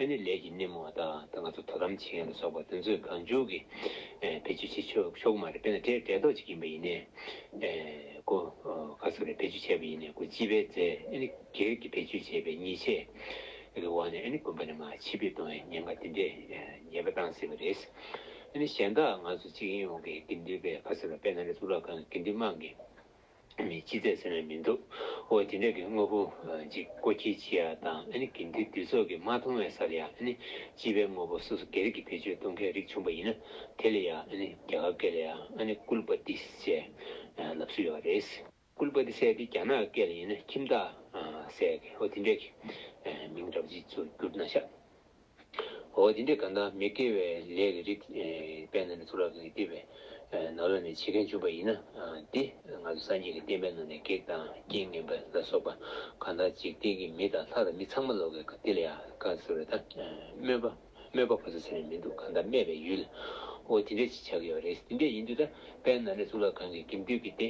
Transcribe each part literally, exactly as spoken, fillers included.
ཨ་ནི་ལས་ཀྱི་སྣེ་མོ་དང་ད་ང་ཚོ་དོ་དམ་བྱེད་མཁན་ལ་སོགས་པ་དེ་ཚོས་གང་བྱུང་གིས་ཨེ་བེད་སྤྱོད་བྱེད་ཆོག་ཆོག་གི་མ་རེད། དཔེར་ན་འབྲས་འབྲས་ཐོག་ཅིག་ཡིན་པ་ཡིན་ནའི་ཨེ་ཀོ་ཨ་ག་ཟེར་རེད། བེད་སྤྱོད་བྱས་པ་ཡིན་ནའི་ཀོ་སྤྱི་པའི་རྫས་ཨ་ནི་སྒེར་གྱིས་བེད་སྤྱོད་བྱས་པའི་ཉེས་ཆད་ཀྱི་འོག་ནས་ཨ་ནི་དགོན་པ་ནས་མར་ཕྱིར་འབུད་གཏོང་བའི་ཉེན་ཁ་དེ་འདྲས་ཨེ་ཉེས་པ་བཏང་སྲིད་པ་རེད། ཨ་ནི་གཞན་དག་ང་ཚོ་སྤྱི་ཡོངས་ཀྱི་དགེ་འདུན་པའི་ག་ཟེར་རེད། དཔལ་ནཱ་ལེནྡྲ་གཙུག་ལག་ཁང་གི་དགེ་འདུན་དམངས་ཀྱི་མི་སྤྱི་རྫས་ཟེར་ནས་མི་འདུག་འོ་དེ་འདྲས་ཀྱི་དངོས་པོ་ཅིག་བཀོལ་སྤྱོད་བྱེད་ཡ་དང་ཨ་ནི་དགེ་འདུན་འདུས་ཚོགས་ཀྱིས་མ་མཐོང་བའི་སར་ཡ་ཨ་ནི་སྤྱི་པའི་དངོས་པོ་སོ་སོ་སྒེར་གྱི་བེད་སྤྱོད་གཏོང་མཁན་རིགས་བྱུང་པ་ཡིན་ན་དེ་ལ་ཡ་ཨ་ནི་རྒྱ་གར་སྐད་ལ་ཡ་ཨ་ནི་ཀུལ་པ་ཏི་ཞེས་ལབ་སྲོལ་ཡོད་རེད། ཀུལ་པ་ཏི་ཟེར་དེ་རྒྱ་ནག་སྐད་ལ་ཡིན་ན་ཁྱིམ་བདག་ཟེར་གི་འོ་དེ་འདྲས་ཀྱི་མིང་འདྲ་པོ་ཅིག་ཚུར་བསྒྱུར་ན་ཤག་འོ་དེ་འདྲའི་གང་ལྟར་མི་དགེ་བའི་ལས་ཀྱི་རིགས་དཔལ་ནཱ་ལེནྡྲ་གཙུག་ལག་ཁང་གིས་བསྡུས་པའི་ནང་ལོགས་ནས་བྱེད་མཁན་བྱུང་པ་ཡིན་ན་འདི་ང་ཚོ་སངས་རྒྱས་ཀྱི་བསྟན་པའི་ནང་ནས་བགེགས་དང་རྐྱེན་ངན་པ་ལ་སོགས་པ་གང་ལྟར་འཇིག་རྟེན་གྱི་མི་དང་ལྷ་དང་མི་ཚང་མ་ལོག་གི་འདི་ལ་ཡང་ག་ཟེར་བ་ད་སྨོད་པ་སྨོད་པ་གོ་ས་ཟེར་ནས་མི་འདུག་གང་ལྟར་སྨད་པའི་ཡུལ་འོ་དེ་འདྲ་ཞིག་ཆགས་ཀྱི་ཡོད་རེད། དེ་འདྲ་ཡིན་དུས་ད་དཔལ་ནཱ་ལེནྡྲ་གཙུག་ལག་ཁང་གི་དགེ་འདུན་གྱི་སྡེ།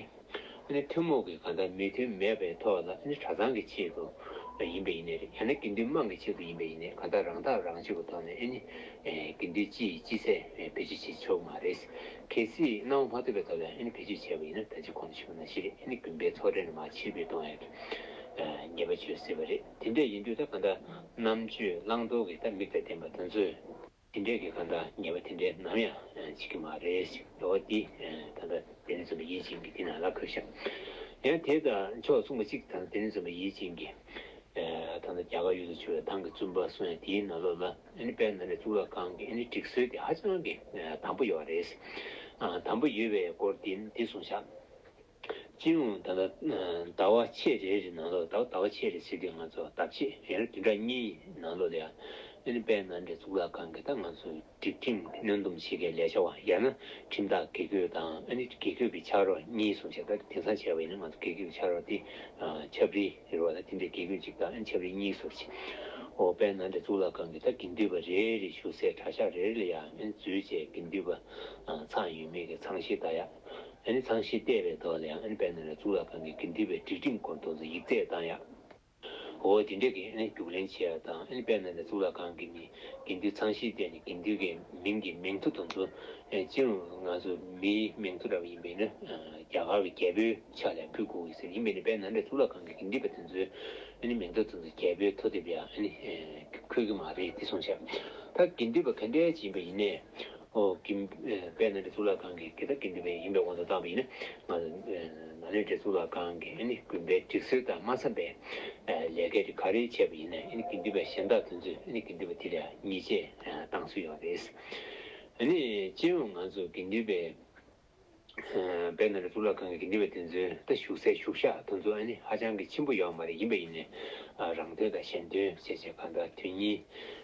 ཨ་ནི་ཐུན་མོང་གི་གང་ལྟར་མོས་མཐུན་མེད་པའི་ཐོག་ལ་ཨ་ནི་གྲྭ་ཚང་གི་ཆེད་དུ་ཡིན་པ་ཡིན་ནའི་རེད། ཡང་ན་དགེ་འདུན་དམངས་ཀྱི་ཆེད་དུ་ཡིན་པ་ཡིན་ནའི་གང་ལྟར་རང་ཐག་རང་གཅོད་ཀྱི་ཐོག་ནས་ཨ་ནི་དགེ་འདུན་སྤྱི་ཡི་སྤྱི་ཚད་བེད་སྤྱོད་བྱེད་ཆོག་མ་རེད། གལ་སྲིད་གནང་བ་མ་ཐོབ་པའི་ཐོག་ལ་ཨ་ནི་བེད་སྤྱོད་བྱས་པ་ཡིན་ན་ད་ཅི་གོང་དུ་ཞུས་པ་ནང་བཞིན་རེད། ཨ་ནི་དགོན་པའི་ཚོགས་གྲལ་ནས་མར་ཕྱིར་འབུད་གཏོང་ཡག་གི་ཉེས་པ་ཆོད་སྲིད་པ་རེད། དེ་འདྲ་ཡིན་དུས་ད་གང་ལྟར་རྣམ་དཔྱོད་བླང་དོར་གྱི་ད་མིག་དང་ལྡན་པ་དེ་ཚོས། དེ་འདྲའི་གི་གང་ལྟར་ཉེས་པ་དེ་འདྲའི་ནམ་ཡང་བྱེད་ཀྱི་མ་རེད་ཟེར། འོ་འདི་ད་ལྟ་དེ་ནས་བརྩམས་པའི་ཡིད་བཞིན་གྱི་འདི་ནང་ལ་འཁོད་ཤག་ཡང་དེ་དང་ཕྱོགས་མཚུངས་པ་གཅིག་དང་དེ་ནས་བརྩམས་པའི་ཡིད་བཞིན་གྱི་ད་ལྟ་རྒྱ་གར་ཡུལ་དུ་བྱོན་པའི་ཐང་གི་བཙུན་པ་གསུང་ཡ་དེའི་ནང་ལོགས་ལ་ཨ་ནི་དཔལ་ནཱ་ལེནྡྲ་གཙུག་ལག་ཁང་གི་ཨ་ནི་སྒྲིག་སྲོལ་དེ་ཧ་ཅང་གི་དམ་པོ་ཡོད་རེད། དམ་པོ་ཡོད་པའི་སྐོར་དེ་འདི་གསུངས་ཤག་སྤྱི་ཡོངས་ད་ལྟ་ཟླ་བ་ཕྱེད་རེ་རེ་ནང་ལོགས་ཟླ་བ་ཟླ་བ་ཕྱེད་རེ་ཟེར་དུས་ང་ཚོ་ཟླ་ཕྱེད་ཡང་ན་བདུན་ཕྲག་གཉིས་ནང་ལོགས་ལ་ཡང་ཨ་ནི་དཔལ་ནཱ་ལེནྡྲ་གཙུག་ལག་ཁང་གི་ད་ང་ཚོ་སྒྲིག་ཁྲིམས་སྣོན་སྡོམ་བྱེད་མཁན་ལས་བྱ་བ་ཡང་ན་ཁྲིམས་བདག་དགེ་བསྐོས་དང་ཨ་ནི་དགེ་བསྐོས་ཀྱི་ཕྱག་རོགས་གཉིས་གསུངས་བྱས། ད་དེང་སང་བྱས་པ་ཡིན་ན་ང་ཚོ་དགེ་བསྐོས་ཀྱི་ཕྱག་རོགས་དེ་ཆབ་རིལ་རེད་བ། ད་དེ་འདྲའི་དགེ་བསྐོས་གཅིག་དང་ཨ་ནི་ཆབ་རིལ་གཉིས་གསུངས་བྱས། འོ་དཔལ་ནཱ་ལེནྡྲ་གཙུག་ལག་ཁང་གི་ད་དགེ་འདུན་པ་རེ་རེ་བཞུགས་སའི་གྲྭ་ཤག་རེ་རེ་ལ་ཡང་ཨ་ནི་འཛུལ་བྱས་དགེ་འདུན་པ་ཚང་ཡོད་མེད་ཀྱི་ཚང་གཞི་ལྟ་ཡག་ཨ་ནི་ཚང་གཞི་བལྟས་པའི་ཐོག་ལ་ཡང་ཨ་ནི་དཔལ་ནཱ་ལེནྡྲ་གཙུག་ལག་ཁང་གི་དགེ་འདུན་པའི་སྒྲིག་ཁྲིམས་སྐོར་དེ་ཚོ་ཡིག་ཚད་བཏང་ཡག་འོ་དེ་འདྲས་ཀྱི་ཨ་ནི་རྒྱུགས་ལེན་བྱེད་ཡག་དང་ཨ་ནི་དཔལ་ནཱ་ལེནྡྲ་གཙུག་ལག་ཁང་གི་ནི་དགེ་འདུན་ཚང་གཞི་བལྟས་ནས་དགེ་འདུན་གྱི་མིང་གི་མིང་ཐོ་དེ་ཚོ་ཨ་ནི་སྤྱི་ཡོངས་ང་ཚོ་མིའི་མིང་ཐོ་འདྲ་བ་ཡིན་པ་ཡིན་ན་རྒྱ་གར་གྱི་རྒྱལ་པོའི་ཕྱག་ལ་ཕུལ་དགོས་ཀྱི་ཟེར། ཡིན་པ་ཡིན་ན་དཔལ་ནཱ་ལེནྡྲ་གཙུག་ལག་ཁང་གི་དགེ་འདུན་པ་དེ་ཚོའི་ཨ་ནི་མིང་ཐོ་དེ་ཚོ་རྒྱལ་པོའི་ཐོ་དེབ་ཡ་ཨ་ནི་འཁོད་ཀྱི་མ་རེད་དེ་གསུངས་ཤག་ད་དགེ་འདུན་པ་ག་འདྲས་ཅིག་ཡིན་པ་ཡིན་ནའི། ཨོ་དགེ་ཨེ་དཔལ་ནཱ་ལེནྡྲ་གཙུག་ལག་ཁང་གི་དགེ་ད་དགེ་འདུན་པ་ཡིན་པའི་དབང་དུ་བཏང་བ་ཡིན་ན། ང་ཚོ་ཨེ་ནཱ་ལེནྡྲ་གཙུག་ལག་ཁང་གི་ཨ་ནི་དགོན་པའི་སྒྲིག་སྲོལ་དང་མ་འཚམས་པའི་ཨེ་ལས་ཀ་རིགས་ག་རེ་བྱས་པ་ཡིན་ནའི་ཨ་ནི་དགེ་འདུན་པ་གཞན་དག་དེ་ཚོས་ཨ་ནི་དགེ་འདུན་པ་དེ་ལ་ཉེས་ཆད་ཨེ་བཏང་སྲོལ་ཡོད་རེད། ཨ་ནི་སྤྱི་ཡོངས་ང་ཚོ་དགེ་འདུན་པའི་ཨེ་དཔལ་ནཱ་ལེནྡྲ་གཙུག་ལག་ཁང་གི་དགེ་འདུན་པ་དེ་ཚོའི་ད་བཞུགས་སའི་བཞུགས་ཤག་དེ་ཚོ་ཨ་ནི་ཧ་ཅང་གི་ཆེན་པོ་ཡོད་མ་རེད། ཡིན་པ་ཡིན་ནའི་ཨ་རང་དོན་དང་གཞན་དོན་བྱས་བྱས་གང་ལྟར་དོན་གཉིས་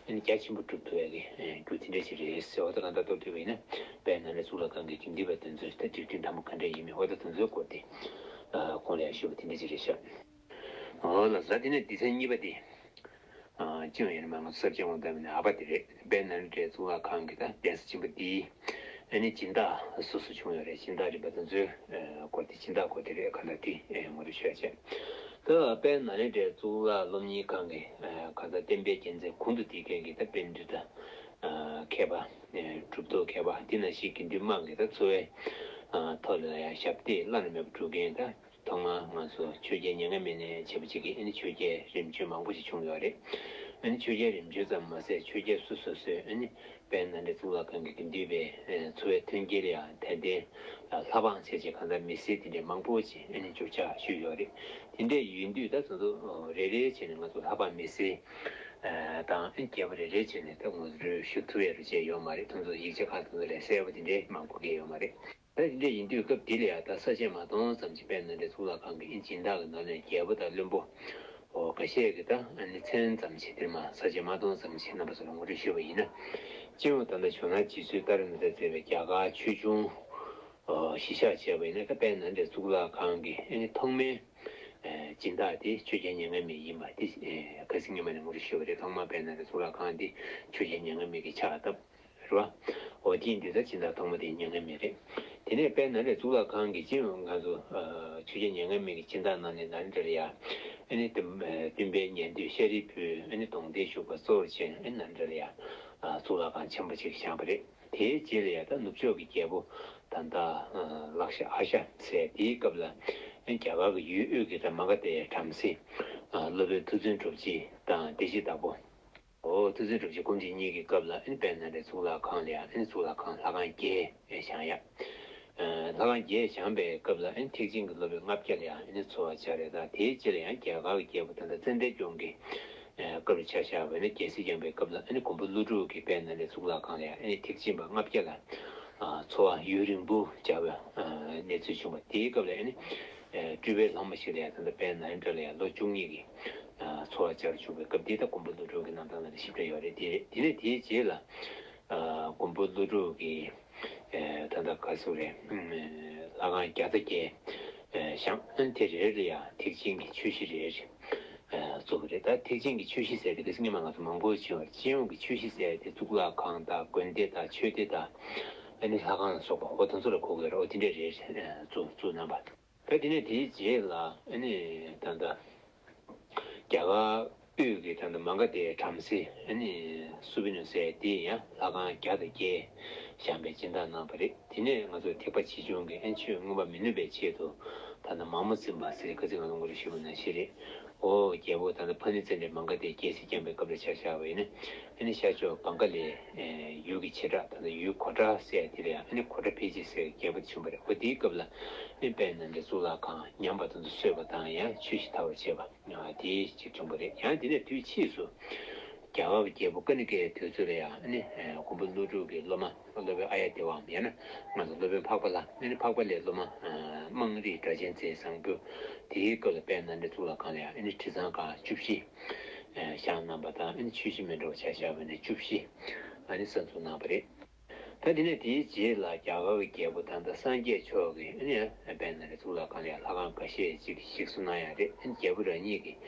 ཨ་ནི་རྒྱ་ཆེན་པོ་སྒྲུབ་ཐུབ་ཡག་གི་ཨེ་རྒྱུ་དེ་འདྲ་ཞིག་རེད་ཟེར་བ་ད་གང་ལྟར་མདོར་བསྡུས་པ་ཡིན་ན་དཔལ་ནཱ་ལེནྡྲ་གཙུག་ལག་ཁང་གི་དགེ་འདུན་པ་དེ་ཚོའི་ད་སྒྲིག་ཁྲིམས་དམ་པོ་ག་འདྲ་ཡིན་མིན་འོ་ད་དེ་ཚོའི་སྐོར་དེ་ཨ་གོང་ལ་ཡང་ཞུས་པ་དེ་འདྲ་ཞིག་རེད་ཤག་འོ་ལགས་སོ། དེ་ནས་སྡེ་ཚན་གཉིས་པ་དེ། ཨ་སྤྱི་ཡོངས་ཡིན་ན་མ་ང་ཚོ་གསར་བརྗེ་འོང་སྟབས་ནས་ཨ་ཕ་དེ་རེད། དཔལ་ནཱ་ལེནྡྲའི་གཙུག་ལག་ཁང་གི་ད་གདན་ས་ཆེན་པོ་འདིའི་ཨ་ནི་སྦྱིན་བདག་སུ་སུ་བྱུང་ཡོད་རེད། སྦྱིན་བདག་རིམ་པ་དེ་ཚོའི་ཨ་སྐོར་དེ་སྦྱིན་བདག་སྐོར་དེ་རེད། གང་ལྟར་དེ་ཨ་ངོ་སྤྲོད་ཞུ་ཡ་བྱས། ད་དཔལ་ནཱ་ལེནྡྲའི་གཙུག་ལག་སློབ་གཉེར་ཁང་གི་ཨ་གང་ལྟར་བསྟན་པའི་རྒྱལ་མཚན་གུང་དུ་བསྡད་མཁན་གྱི་ད་དཔལ་འདུས་དང་ཨ་མཁས་པ་ཨ་གྲུབ་ཐོབ་མཁས་པ་དེ་ནང་བཞིན་དགེ་འདུན་དམངས་ཀྱི་ད་འཚོ་བའི་ཨ་ཐོག་ལ་ཡང་ཞབས་འདེགས་བླ་ན་མེད་པ་སྒྲུབ་མཁན་ད། ཐོག་མར་ང་ཚོ་ཆོས་རྒྱལ་མྱ་ངན་མེད་ནས་བྱས་པ་ཅིག་གིས་ཨ་ནི་ཆོས་རྒྱལ་རིམ་བྱོན་མང་པོ་ཞིག་བྱུང་ཡོད་རེད། ཨ་ནི་ཆོས་རྒྱལ་རིམ་བྱོན་ཙམ་མ་ཟད་ཆོས་རྒྱལ་སོ་སོ་སོས་ཨ་ནི་དཔལ་ནཱ་ལེནྡྲ་གཙུག་ལག་ཁང་གི་དགེ་འདུན་པའི་འཚོ་བའི་མཐུན་རྐྱེན་ལ་ཡང་དད་ལྡན་ལྷ་འབངས་བྱས་རྗེས་གང་ལྟར་མི་སེར་དེ་འདྲའི་མང་པོ་ཞིག་ཨ་ནི་འབྱོར་ཕྱག་ཞུས་ཡོད་རེད། དེ་འདྲ་ཡིན་དུས་ད་དེ་ཚོ་རེ་རེ་བྱས་ནས་ང་ཚོ་ལྷ་འབངས་མི་སེར་དང་ཨ་ནི་རྒྱལ་པོ་རེ་རེ་བྱས་ནས་ད་ངོ་སྤྲོད་ཞུ་ཐུབ་ཡ་རུ་བྱས་ཡོད་མ་རེད། དེ་ཚོ་ཡིག་ཆ་ཁག་དེ་ཚོ་ལས་གསལ་པོ་དེ་འདྲའི་མང་པོ་གང་ཡོད་མ་རེད། ད་དེ་འདྲ་ཡིན་དུས་སྐབས་དེ་ལ་ཡང་ད་ས་བཅད་མ་སྟོང་ཙམ་ཞིག་དཔལ་ནཱ་ལེནྡྲ་གཙུག་ལག་ཁང་གི་ཨ་ནི་སྦྱིན་བདག་གི་ནང་ནས་རྒྱལ་པོ་དང་བློན་པོ་འོ་འགའ་ཤས་ཀྱི་ད་ཨ་ནི་མཚན་ཙམ་ཞིག་དེར་མ་ས་བཅད་མ་སྟོང་ཙམ་ཞིག་རྣམ་པ་ཚོ་ལ་ངོ་སྤྲོད་ཞུས་པ་ཡིན་ན། སྤྱི་ཡོངས་ད་ལྟ་ཇོ་ནང་རྗེ་བཙུན་ཏཱ་རེ་ནཱ་ཐ་མཛད་པའི་རྒྱ་གར་ཆོས་འབྱུང་འོ་གཞི་བཞག་བྱས་པ་ཡིན་ན་ད་དཔལ་ནཱ་ལེནྡྲ་གཙུག་ལག་ཁང་གི་ཨ་ནི་ཐོག་མའི་ཨ་སྦྱིན་བདག་དེ་ཆོས་རྒྱལ་མྱ་ངན་མེད་ཡིན་པ་དེ་ཨ་ཁ་སང་སྔོན་མ་ནས་ངོ་སྤྲོད་ཞུས་པ་རེད། ཐོག་མར་དཔལ་ནཱ་ལེནྡྲ་གཙུག་ལག་ཁང་དེ་ཆོས་རྒྱལ་མྱ་ངན་མེད་ཀྱིས་ཕྱག་བཏབ། རེད་བ། འོ་དེ་ཡིན་དུས་ད་སྦྱིན་བདག་ཐོག་མ་དེ་མྱ་ངན་མེད་རེད། དེ་ནས་དཔལ་ནཱ་ལེནྡྲའི་གཙུག་ལག་ཁང་གི་སྤྱི་ཡོངས་ང་ཚོ་ཆོས་རྒྱལ་མྱ་ངན་མེད་ཀྱི་སྦྱིན་བདག་གནང་ནས་ནཱ་ལེནྡྲ་ལ་ཡ། ཨ་ནི་དེ་བསྟན་པའི་ཉན་ཐོས་ཤཱ་རིའི་བུས་ཨ་ནི་གདུང་སྡེ་བཞུགས་པ་གཙོ་བོར་བྱས་ཨ་ནི་ནཱ་ལེནྡྲ་ལ་ཡ་གཙུག་ལག་ཁང་ཆེན་པོ་ཅིག་བཞེངས་པ་རེད། དེའི་རྗེས་ལ་ཡ་ད་ནུབ་ཕྱོགས་ཀྱི་རྒྱལ་པོ་ད་ལྟ་ལག་ཤ་ཨ་ཤ་ཟེར་དེའི་སྐབས་ལ་ཨ་ནི་རྒྱ་གར་གྱི་ཡུལ་དབུས་ཀྱི་ད་མ་ག་དྷའི་བྲམ་ཟེ་སློབ་དཔོན་མཐར་ཕྱིན་གྲུབ་རྗེ་དང་བདེ་བཤེག་བདག་པོ། ཨོ་མཐར་ཕྱིན་གྲུབ་རྗེ་སྐུ་ཕྲེང་གཉིས་ཀྱི་སྐབས་ལ་ཨ་ནི་དཔལ་ནཱ་ལེནྡྲའི་གཙུག་ལག་ཁང་ལ་ཡང་ཨ་ནི་གཙུག་ལག་ཁང་ལྷ་ཁང་བརྒྱད་བཞེངས་ཡ། ལྷ་ཁང་བརྒྱད་བཞེངས་པའི་སྐབས་ལ་ཨ་ནི་ཐེག་ཆེན་གྱི་སློབ་དཔོན་ལྔ་བརྒྱ་ལ་ཡང་ཨ་ནི་འཚོ་བ་སྦྱངས་རེད། ད་དེའི་རྗེས་ལ་ཡང་རྒྱ་གར་གྱི་རྒྱལ་པོ་ད་ལྟ་ཙན་དན་སྐྱོང་གི་སྐབས་ལ་ཆ་བཞག་པ་ཡིན་ན་རྒྱལ་སྲིད་བསྐྱངས་པའི་སྐབས་ལ་ཨ་ནི་མགོན་པོ་ཀླུ་སྒྲུབ་ཀྱིས་དཔལ་ནཱ་ལེནྡྲའི་གཙུག་ལག་ཁང་ལ་ཡང་ཨ་ནི་ཐེག་ཆེན་པ་ལྔ་བརྒྱ་ལ་འཚོ་བ་ཡུན་རིང་པོ་སྦྱངས་པའི་གནས་ཚུལ་བྱུང་བ་དེའི་སྐབས་ལ་ཨ་ནི་སྤྲུལ་པའི་ལྷ་མོ་ཞིག་ལ་ཡང་ད་ལྟ་དཔལ་ནཱ་ལེནྡྲ་ལ་ཡང་ལོ་བཅུ་གཉིས་ཀྱི་འཚོ་བ་སྦྱངས་བཅུག་པའི་སྐབས་དེ་ད་མགོན་པོ་ཀླུ་སྒྲུབ་ཀྱི་རྣམ་ཐར་ནང་ལ་ཞིབ་ཕྲ་ཡོད་རེད། དེ་རེད། དེ་ནས་དེའི་རྗེས་ལ་མགོན་པོ་ཀླུ་སྒྲུབ་ཀྱིས་ད་ལྟ་ག་ཟེར་རེད། ལྷ་ཁང་བརྒྱ་དང་བརྒྱད་བཞེངས། དེ་རེ་རེ་ལ་ཡང་ཐེག་ཆེན་གྱི་ཆོས་གཞི་རེ་རེ་བཙུགས་པ་རེད། ད་ཐེག་ཆེན་གྱི་ཆོས་གཞི་ཟེར་དེ་ག་སེ་སྔོན་མ་ང་ཚོ་མང་པོ་བྱུང་བ་རེད། སྤྱི་ཡོངས་ཀྱི་ཆོས་གཞི་ཟེར་དེ་གཙུག་ལག་ཁང་དང་དགོན་སྡེ་དང་ཆོས་སྡེ་དང་ཨ་ནི་ལྷ་ཁང་ལ་སོགས་པ་འོ་དེ་ཚོ་ལ་གོ་དགོས་རེད། འོ་དེ་འདྲ་རེ་རེ་བཙུགས་བཙུགས་གནང་བ། ད་དེ་ནས་དེའི་རྗེས་ལ་ཨ་ནི་ད་ལྟ་རྒྱ་གར་དབུས་ཀྱི་ད་ལྟ་མ་ག་དྷའི་བྲམ་ཟེ་ཨ་ནི་སུ་བི་ནུ་ཟེར་དེས་ཡང་ལྷ་ཁང་བརྒྱ་དང་བརྒྱད་བཞེངས་པའི་སྦྱིན་བདག་གནང་བ་རེད། དེ་ནས་ང་ཚོ་ཐེག་པ་ཆེ་ཆུང་གི་ཨ་ནི་ཆོས་མངོན་པ་མི་ནུབ་པའི་ཆེད་དུ་ད་ལྟ་མ་མོ་འཛིན་པ་ཟེར་ཁ་ཚིག་ང་ཚོ་ངོ་སྤྲོད་ཞུས་པ་ནང་བཞིན་རེད། ཨོ་རྒྱལ་པོ་ད་ལྟ་ཕ་ནི་ཙནྡྲས་མ་ག་དྷའི་རྒྱལ་སྲིད་བསྐྱངས་པའི་སྐབས་ལ་ཆ་བཞག་པ་ཡིན་ན་ཨ་ནི་ཤར་ཕྱོགས་བང་ག་ལའི་ཡུལ་གྱི་བྱེ་བྲག་ད་ལྟ་ཡུལ་གྷོ་ཊ་ཟེར་དེ་ལ་ཡང་ཨ་ནི་གྷོ་ཊ་ཕལ་ཆེར་ཟེར་རྒྱལ་པོ་དེ་བྱུང་བ་རེད། ཨོ་དེའི་སྐབས་ལ་ཨ་ནི་དཔལ་ནཱ་ལེནྡྲའི་གཙུག་ལག་ཁང་ཉམས་པ་དེ་ཚོ་གསོས་པ་དང་ཡང་ཆོས་གཞི་དར་བར་བྱས་པ་དེ་ཅིག་བྱུང་བ་རེད། ཡང་དེ་ནས་དུས་ཕྱིས་སུ་རྒྱ་གར་གྱི་རྒྱལ་པོ་ཀ་ཎི་ཀའི་དུས་ཚོད་ལ་ཡང་ཨ་ནི་མགོན་པོ་ཀླུ་སྒྲུབ་ཀྱི་སློབ་མ་སློབ་དཔོན་ཨཱརྱ་དེ་བའམ་ཡང་ན་ང་ཚོ་སློབ་དཔོན་འཕགས་པ་ལྷ། ཨ་ནི་འཕགས་པ་ལྷའི་སློབ་མ་དམངས་རིགས་སྒྲ་གཅན་འཛིན་བཟང་པོ། དེའི་སྐབས་ལ་དཔལ་ནཱ་ལེནྡྲའི་གཙུག་ལག་ཁང་ལ་ཡང་ཨ་ནི་དྲི་གཙང་ཁང་བཅུ་བཞི་བཞེངས་གནང་བ་དང་། ཨ་ནི་ཆོས་གཞི་མི་འདྲ་བ་ཆ་བཞག་པ་ཡིན་ན་བཅུ་བཞི་ཨ་ནི་གསར་འཛུགས་གནང་བ་རེད། ད་དེ་ནས་དེའི་རྗེས་ལ་རྒྱ་གར་གྱི་རྒྱལ་པོ་ད་ལྟ་སངས་རྒྱས་མཆོག་གིས་ཨ་ནི་དཔལ་ནཱ་ལེནྡྲའི་གཙུག་ལག་ཁང་ལ་ཡང་ལྷ་ཁང་འགའ་ཤས་ཅིག་བཞེངས་གནང་ཡ་རེད། ཨ་ནི་རྒྱལ་པོ་རང་ཉིད་ཀྱིས་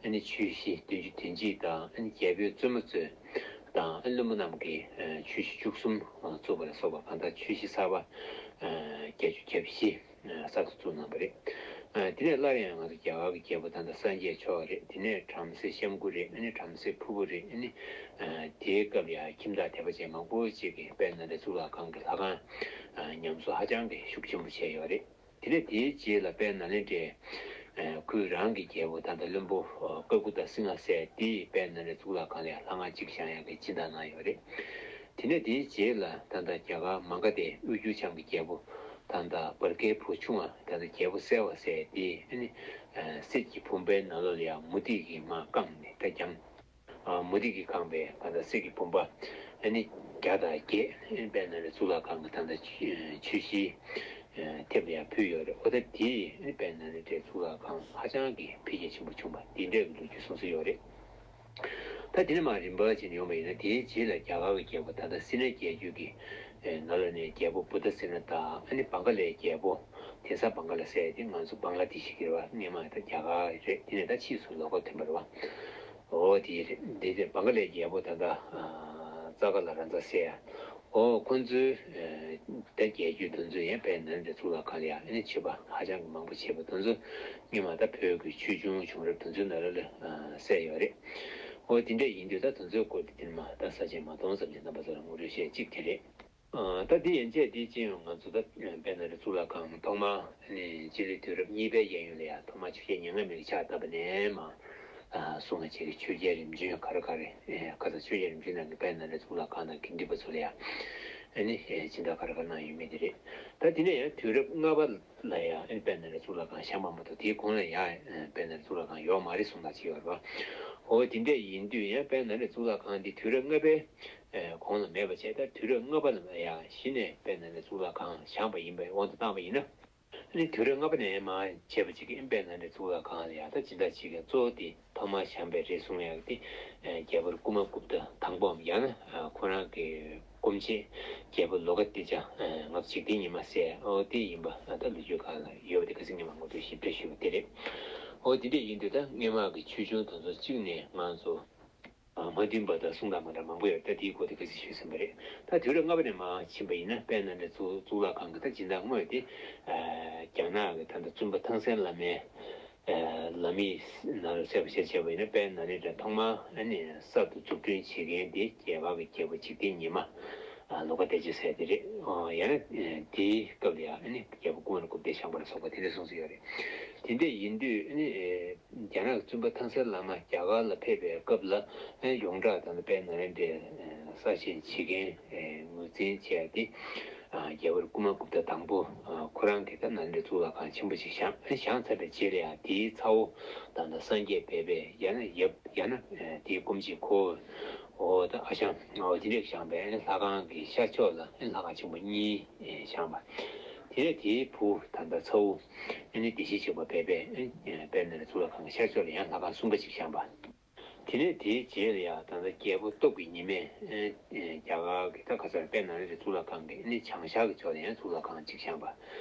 ཨ་ནི་ཆོས་གཞི་བདུན་ཅུ་དོན་གཅིག་དང་། ཨ་ནི་རྒྱལ་པོའི་བཙུན་མོ་ཚོས་དང་། ཨ་ནི་བློན་པོ་རྣམས་ཀྱིས་ཆོས་གཞི་བཅུ་གསུམ་བཙུགས་པ་ལ་སོགས་པ་གང་ལྟར་ཆོས་གཞི་གསར་པ་བརྒྱད་ཅུ་གྱ་བཞི་གསར་དུ་བཙུགས་གནང་བ་རེད། དེ་ནས་སླར་ཡང་ང་ཚོ་རྒྱ་གར་གྱི་རྒྱལ་པོ་ད་ལྟ་སངས་རྒྱས་མཆོག་རེད། དེ་ནས་བྲམ་ཟེ་ཤམ་བུ་རེད། ཨ་ནི་བྲམ་ཟེ་ཕུར་བུ་རེད། ཨ་ནི་དེའི་སྐབས་ལ་ཡང་ཁྱིམ་བདག་དད་པ་ཅན་མང་པོ་ཅིག་གིས་དཔལ་ནཱ་ལེནྡྲའི་གཙུག་ལག་ཁང་གི་ལྷ་ཁང་ཉམས་གསོ་ཧ་ཅང་གི་ཤུགས་ཆེན་པོ་བྱས་ཡོད་རེད། དེ་ནས་དེའི་རྗེས་ལ་དཔལ་ནཱ་ལེནྡྲའི་ཁོའི་རང་གི་རྒྱལ་པོ་ད་ལྟ་བློན་པོ་ཀ་ཀུ་ཏ་སིང་ཧ་ཟེར་དེས་དཔལ་ནཱ་ལེནྡྲའི་གཙུག་ལག་ཁང་ལ་ཡང་ལྷ་ཁང་གཅིག་བཞེངས་ཡག་གི་སྦྱིན་བདག་གནང་ཡོད་རེད། དེ་ནས་དེའི་རྗེས་ལ་ད་ལྟ་རྒྱ་གར་མ་ག་དྷའི་དབུས་འགྱུར་བྱང་གི་རྒྱལ་པོ་ད་ལྟ་བར་གའི་བུ་ཆུང་བ་ད་ལྟ་རྒྱལ་པོ་གསལ་བ་ཟེར་དེས་ཨ་ནི་གསེར་གྱི་བུམ་པའི་ནང་ལོགས་ལ་ཡང་མུ་ཏིག་གིས་མར་བཀང་ནས་ད་བརྐྱངས། མུ་ཏིག་གིས་བཀང་བའི་ག་ད་གསེར་གྱི་བུམ་པ་ཨ་ནི་བརྒྱ་དང་བརྒྱད་ཨ་ནི་དཔལ་ནཱ་ལེནྡྲའི་གཙུག་ལག་ཁང་གི་ད་ད་ཆོས་གཞིའི་ཐེབས་ལ་ཡང་ཕུལ་ཡོད་རེད། འོ་ད་དེས་ཨ་ནི་དཔལ་ནཱ་ལེནྡྲའི་གཙུག་ལག་ཁང་ཧ་ཅང་གི་འཕེལ་རྒྱས་ཆེན་པོ་བྱུང་བ་འདི་འདྲའི་གི་ལོ་རྒྱུས་གསུངས་སྲོལ་ཡོད་རེད། ད་དེ་ནས་མར་རིམ་པ་བྱས་ནས་ཡོང་བ་ཡིན་ན་དེའི་རྗེས་ལ་རྒྱ་གར་གྱི་རྒྱལ་པོ་ད་ལྟ་སེ་ན་རྒྱལ་རྒྱུད་ཀྱི་ནང་ལོགས་ནས་རྒྱལ་པོ་བུདྡྷ་སེ་ན་དང་ཨ་ནི་བང་ག་ལའི་རྒྱལ་པོ་དེང་སང་བང་ག་ལ་ཟེར་དེ་ང་ཚོ་བང་ལ་དེ་ཤི་གི་རེད་བ། སྔོན་མ་ད་རྒྱ་གར་རེད། དེ་ནས་ད་ཕྱིས་སུ་ལོགས་ཀ་ཐོན་པ་རེད་བ། འོ་དེ་རེད། འདི་དེ་བང་ག་ལའི་རྒྱལ་པོ་ད་ལྟ་ཙ་ག་ལ་ར་ཛ་ཟེར་ཡ། འོ་ཁོང་ཚོའི་ད་རྒྱལ་རྒྱུད་དེ་ཚོ་ཡང་དཔལ་ནཱ་ལེནྡྲའི་གཙུག་ལག་ཁང་ལ་ཡང་ཨ་ནི་མཆོད་པ་ཧ་ཅང་གི་མང་པོ་བྱས་པ་དེ་ཚོ་སྔོན་མ་ད་བོད་ཀྱི་ཆོས་འབྱུང་བྱུང་རབས་དེ་ཚོའི་ནང་ལ་གསལ་ཡོད་རེད། འོ་དེ་འདྲ་ཡིན་དུས་ད་དེ་ཚོའི་སྐོར་དེ་དེ་ནས་མར་ད་ས་བཅད་མ་གཏོང་ཙམ་ནས་རྣམ་པ་ཚོ་ལ་ངོ་སྤྲོད་བཤད་གཅིག་དེ་རེད། ད་དེ་ཡན་ཆད་དེ་ཅི་ཡང་ང་ཚོ་ད་དཔལ་ནཱ་ལེནྡྲའི་གཙུག་ལག་ཁང་ཐོག་མར་ནི་སྤྱི་ལོའི་དུས་རབས་གཉིས་པའི་གཡས་གཡོན་ལ་ཡང་ཐོག་མར་ཆོས་རྒྱལ་མྱ་ངན་མེད་ཀྱིས་ཕྱག་བཏབ་པ་ནས་མར་གསུང་བ་བྱས་ཀྱི་ཆོས་རྒྱལ་རིམ་བྱོན་ག་རེ་ག་རེ་ཁ་ས་ཆོས་རྒྱལ་རིམ་བྱོན་ནང་གི་དཔལ་ནཱ་ལེནྡྲའི་གཙུག་ལག་ཁང་དང་དགེ་འདུན་པ་ཚོ་ལ་ཡང་ཨ་ནི་སྦྱིན་བདག་ག་རེ་ག་རེ་གནང་ཡོད་མེད་དེ་རེད། ད་དེ་ནས་ཡང་དུས་རབས་ལྔ་པ་ལ་ཡང་ཨ་ནི་དཔལ་ནཱ་ལེནྡྲའི་གཙུག་ལག་ཁང་བཞེངས་པ་མ་གཏོགས་དེའི་གོང་ལ་ཡང་དཔལ་ནཱ་ལེནྡྲའི་གཙུག་ལག་ཁང་ཡོད་མ་རེད་གསུངས་ཐག་ཆོད་ཡོད་རེད་བ། འོ་དེ་འདྲ་ཡིན་དུས་ཡང་དཔལ་ནཱ་ལེནྡྲའི་གཙུག་ལག་ཁང་འདི་དུས་རབས་ལྔ་པའི་གོང་ལ་མེད་པ་བྱས། ད་དུས་རབས་ལྔ་པ་ལ་ཡང་གཞི་ནས་དཔལ་ནཱ་ལེནྡྲའི་གཙུག་ལག་ཁང་བཞེངས་པ་ཡིན་པའི་དབང་དུ་བཏང་བ་ཡིན་ན། ཨ་ནི་དུས་རབས་ལྔ་པ་ནས་མར་བྱས་པ་ཅིག་གིས་དཔལ་ནཱ་ལེནྡྲའི་གཙུག་ལག་ཁང་ལ་ཡང་ད་སྦྱིན་བདག་བྱེད་མཁན་གཙོ་བོ་དེ་ཐོག་མར་བཞེངས་པའི་རེད་གསུང་ཡག་དེ་རྒྱལ་པོ་ཀུ་མ་གུཔྟ་དང་པོའམ་ཡང་ན་ཁོ་རང་གི་སྐུ་མཆེད་རྒྱལ་པོ་ལོ་ཀ་ཏི་ཙ་ང་ཚོ་འཇིག་རྟེན་ཉི་མ་ཟེར་འོ་དེ་ཡིན་པ་ད་ལོ་རྒྱུས་སྒང་ལ་ཡོད་པ་དེ་ཁ་སང་ཉི་མ་ངོ་སྤྲོད་ཞིབ་ཕྲ་ཞུས་པ་དེ་རེད། འོ་དེ་འདྲ་ཡིན་དུས་ད་སྔོན་མ་གི་ཆོས་འབྱུང་དེ་ཚོ་གཅིག་ནས་ང་ཚོ། མ་བསྟུན་པ་དང་གསུང་སྟངས་མ་འདྲ་མང་པོ་ཡོད། ད་དེའི་སྐོར་དེ་ཁ་ཤས་ཞུས་ཟིན་པ་རེད། ད་དུས་རབས་ལྔ་པ་ནས་མར་ཕྱིན་པ་ཡིན་ན། དཔལ་ནཱ་ལེནྡྲ་གཙུག་གཙུག་ལག་ཁང་གི་ད་སྦྱིན་བདག་དངོས་དེ། ཨ། རྒྱ་ནག་གི་ད་ལྟ་བཙུན་པ་ཐང་སན་བླ་མའི། ཨ། ལམ་ཡིག་ནང་ལ་གསལ་པོ་བྱས་བྱས་པ་ཡིན་ན། དཔལ་ནཱ་ལེནྡྲ་ཐོག་མར་ཨ་ནི་གསར་དུ་འཛུགས་སྐྲུན་བྱེད་མཁན་དེ་རྒྱ་གར་གྱི་རྒྱལ་པོ་འཇིག་རྟེན་ཉི་མ། ཨ། ལོ་ཀ་བདེ་མཆོག་ཟེར་དེ་རེད། ཨོ། ཡང་ན། ཨ། དེའི་སྐབས་ལ་ཡང་ཨ་ནི་རྒྱལ་པོ་ཀུ་མཱ་ར་གུཔྟས་བཞེངས་པ་ལ་སོགས་པ་དེ་འདྲ་གསུངས་སྲོལ་ཡོད་རེད། དེ་འདྲ་ཡིན་དུས་ཨ་ནི། ཨ། རྒྱ་ནག་གི་བཙུན་པ་ཐང་སན་བླ་མ་རྒྱ་གར་ལ་ཕེབས་པའི་སྐབས་ལ། ཨ། ཡོངས་གྲགས་དང་དཔལ་ནཱ་ལེནྡྲའི། ཨ། གསར་བཞེངས་བྱེད་མཁན། ཨ། ངོས་འཛིན་བྱས་ཏེ། ཨ། རྒྱལ་པོ་ཀུ་མཱ་གུཔྟ་དང་པོ། ཨ། ཁོ་རང་གིས་ད་ནཱ་ལེནྡྲའི་གཙུག་ལག་ཁང་ཆེན་པོ་ཞིག་བཞེངས། ཨ། བཞེངས་ཚར་བའི་རྗེས་ལ་ཡང་དེའི་ཚ་བོ་དང་ད་སངས་རྒྱས་སྦས་པའི་ཡང་ན་ཡབ། ཡང་ན། ཨ། དེའི་སྐུ་མཆེད་ཁོ། འོ། ད་ཨ་ཞང་། འོ། དེ་འདྲས་བཞེངས་པའི་ལྷ་ཁང་གི་ཤར་ཕྱོགས་ལ་ལྷ་ཁང་ཆེན་པོ་གཉིས་བཞེངས་པ། དེ་ནས་དེའི་བུ་ད་ལྟ་ཚ་བོ་ཨ་ནི་བདེ་གཤེགས་གཅིག་པ་སྦས་པའི། ཨ། དཔལ་ནཱ་ལེནྡྲ་གཙུག་ལག་ཁང་གི་ཤར་ཕྱོགས་ལ་ཡང་ལྷ་ཁང་གསུམ་པ་ཅིག་བཞེངས་པ། དེ་ནས་དེའི་རྗེས་ལ་ཡང་ད་ལྟ་རྒྱལ་པོ་སྟོབས་ཀྱི་ཉི་མས། ཨ། རྒྱ་གར་གྱི་ད་ག་ཚོད་དཔལ་ནཱ་ལེནྡྲའི་གཙུག་ལག་ཁང་གི་ཨ་ནི་བྱང་ཤར་གྱི་ཕྱོགས་ལ་ཡང་གཙུག་ལག་ཁང་གཅིག་བཞེངས་པ།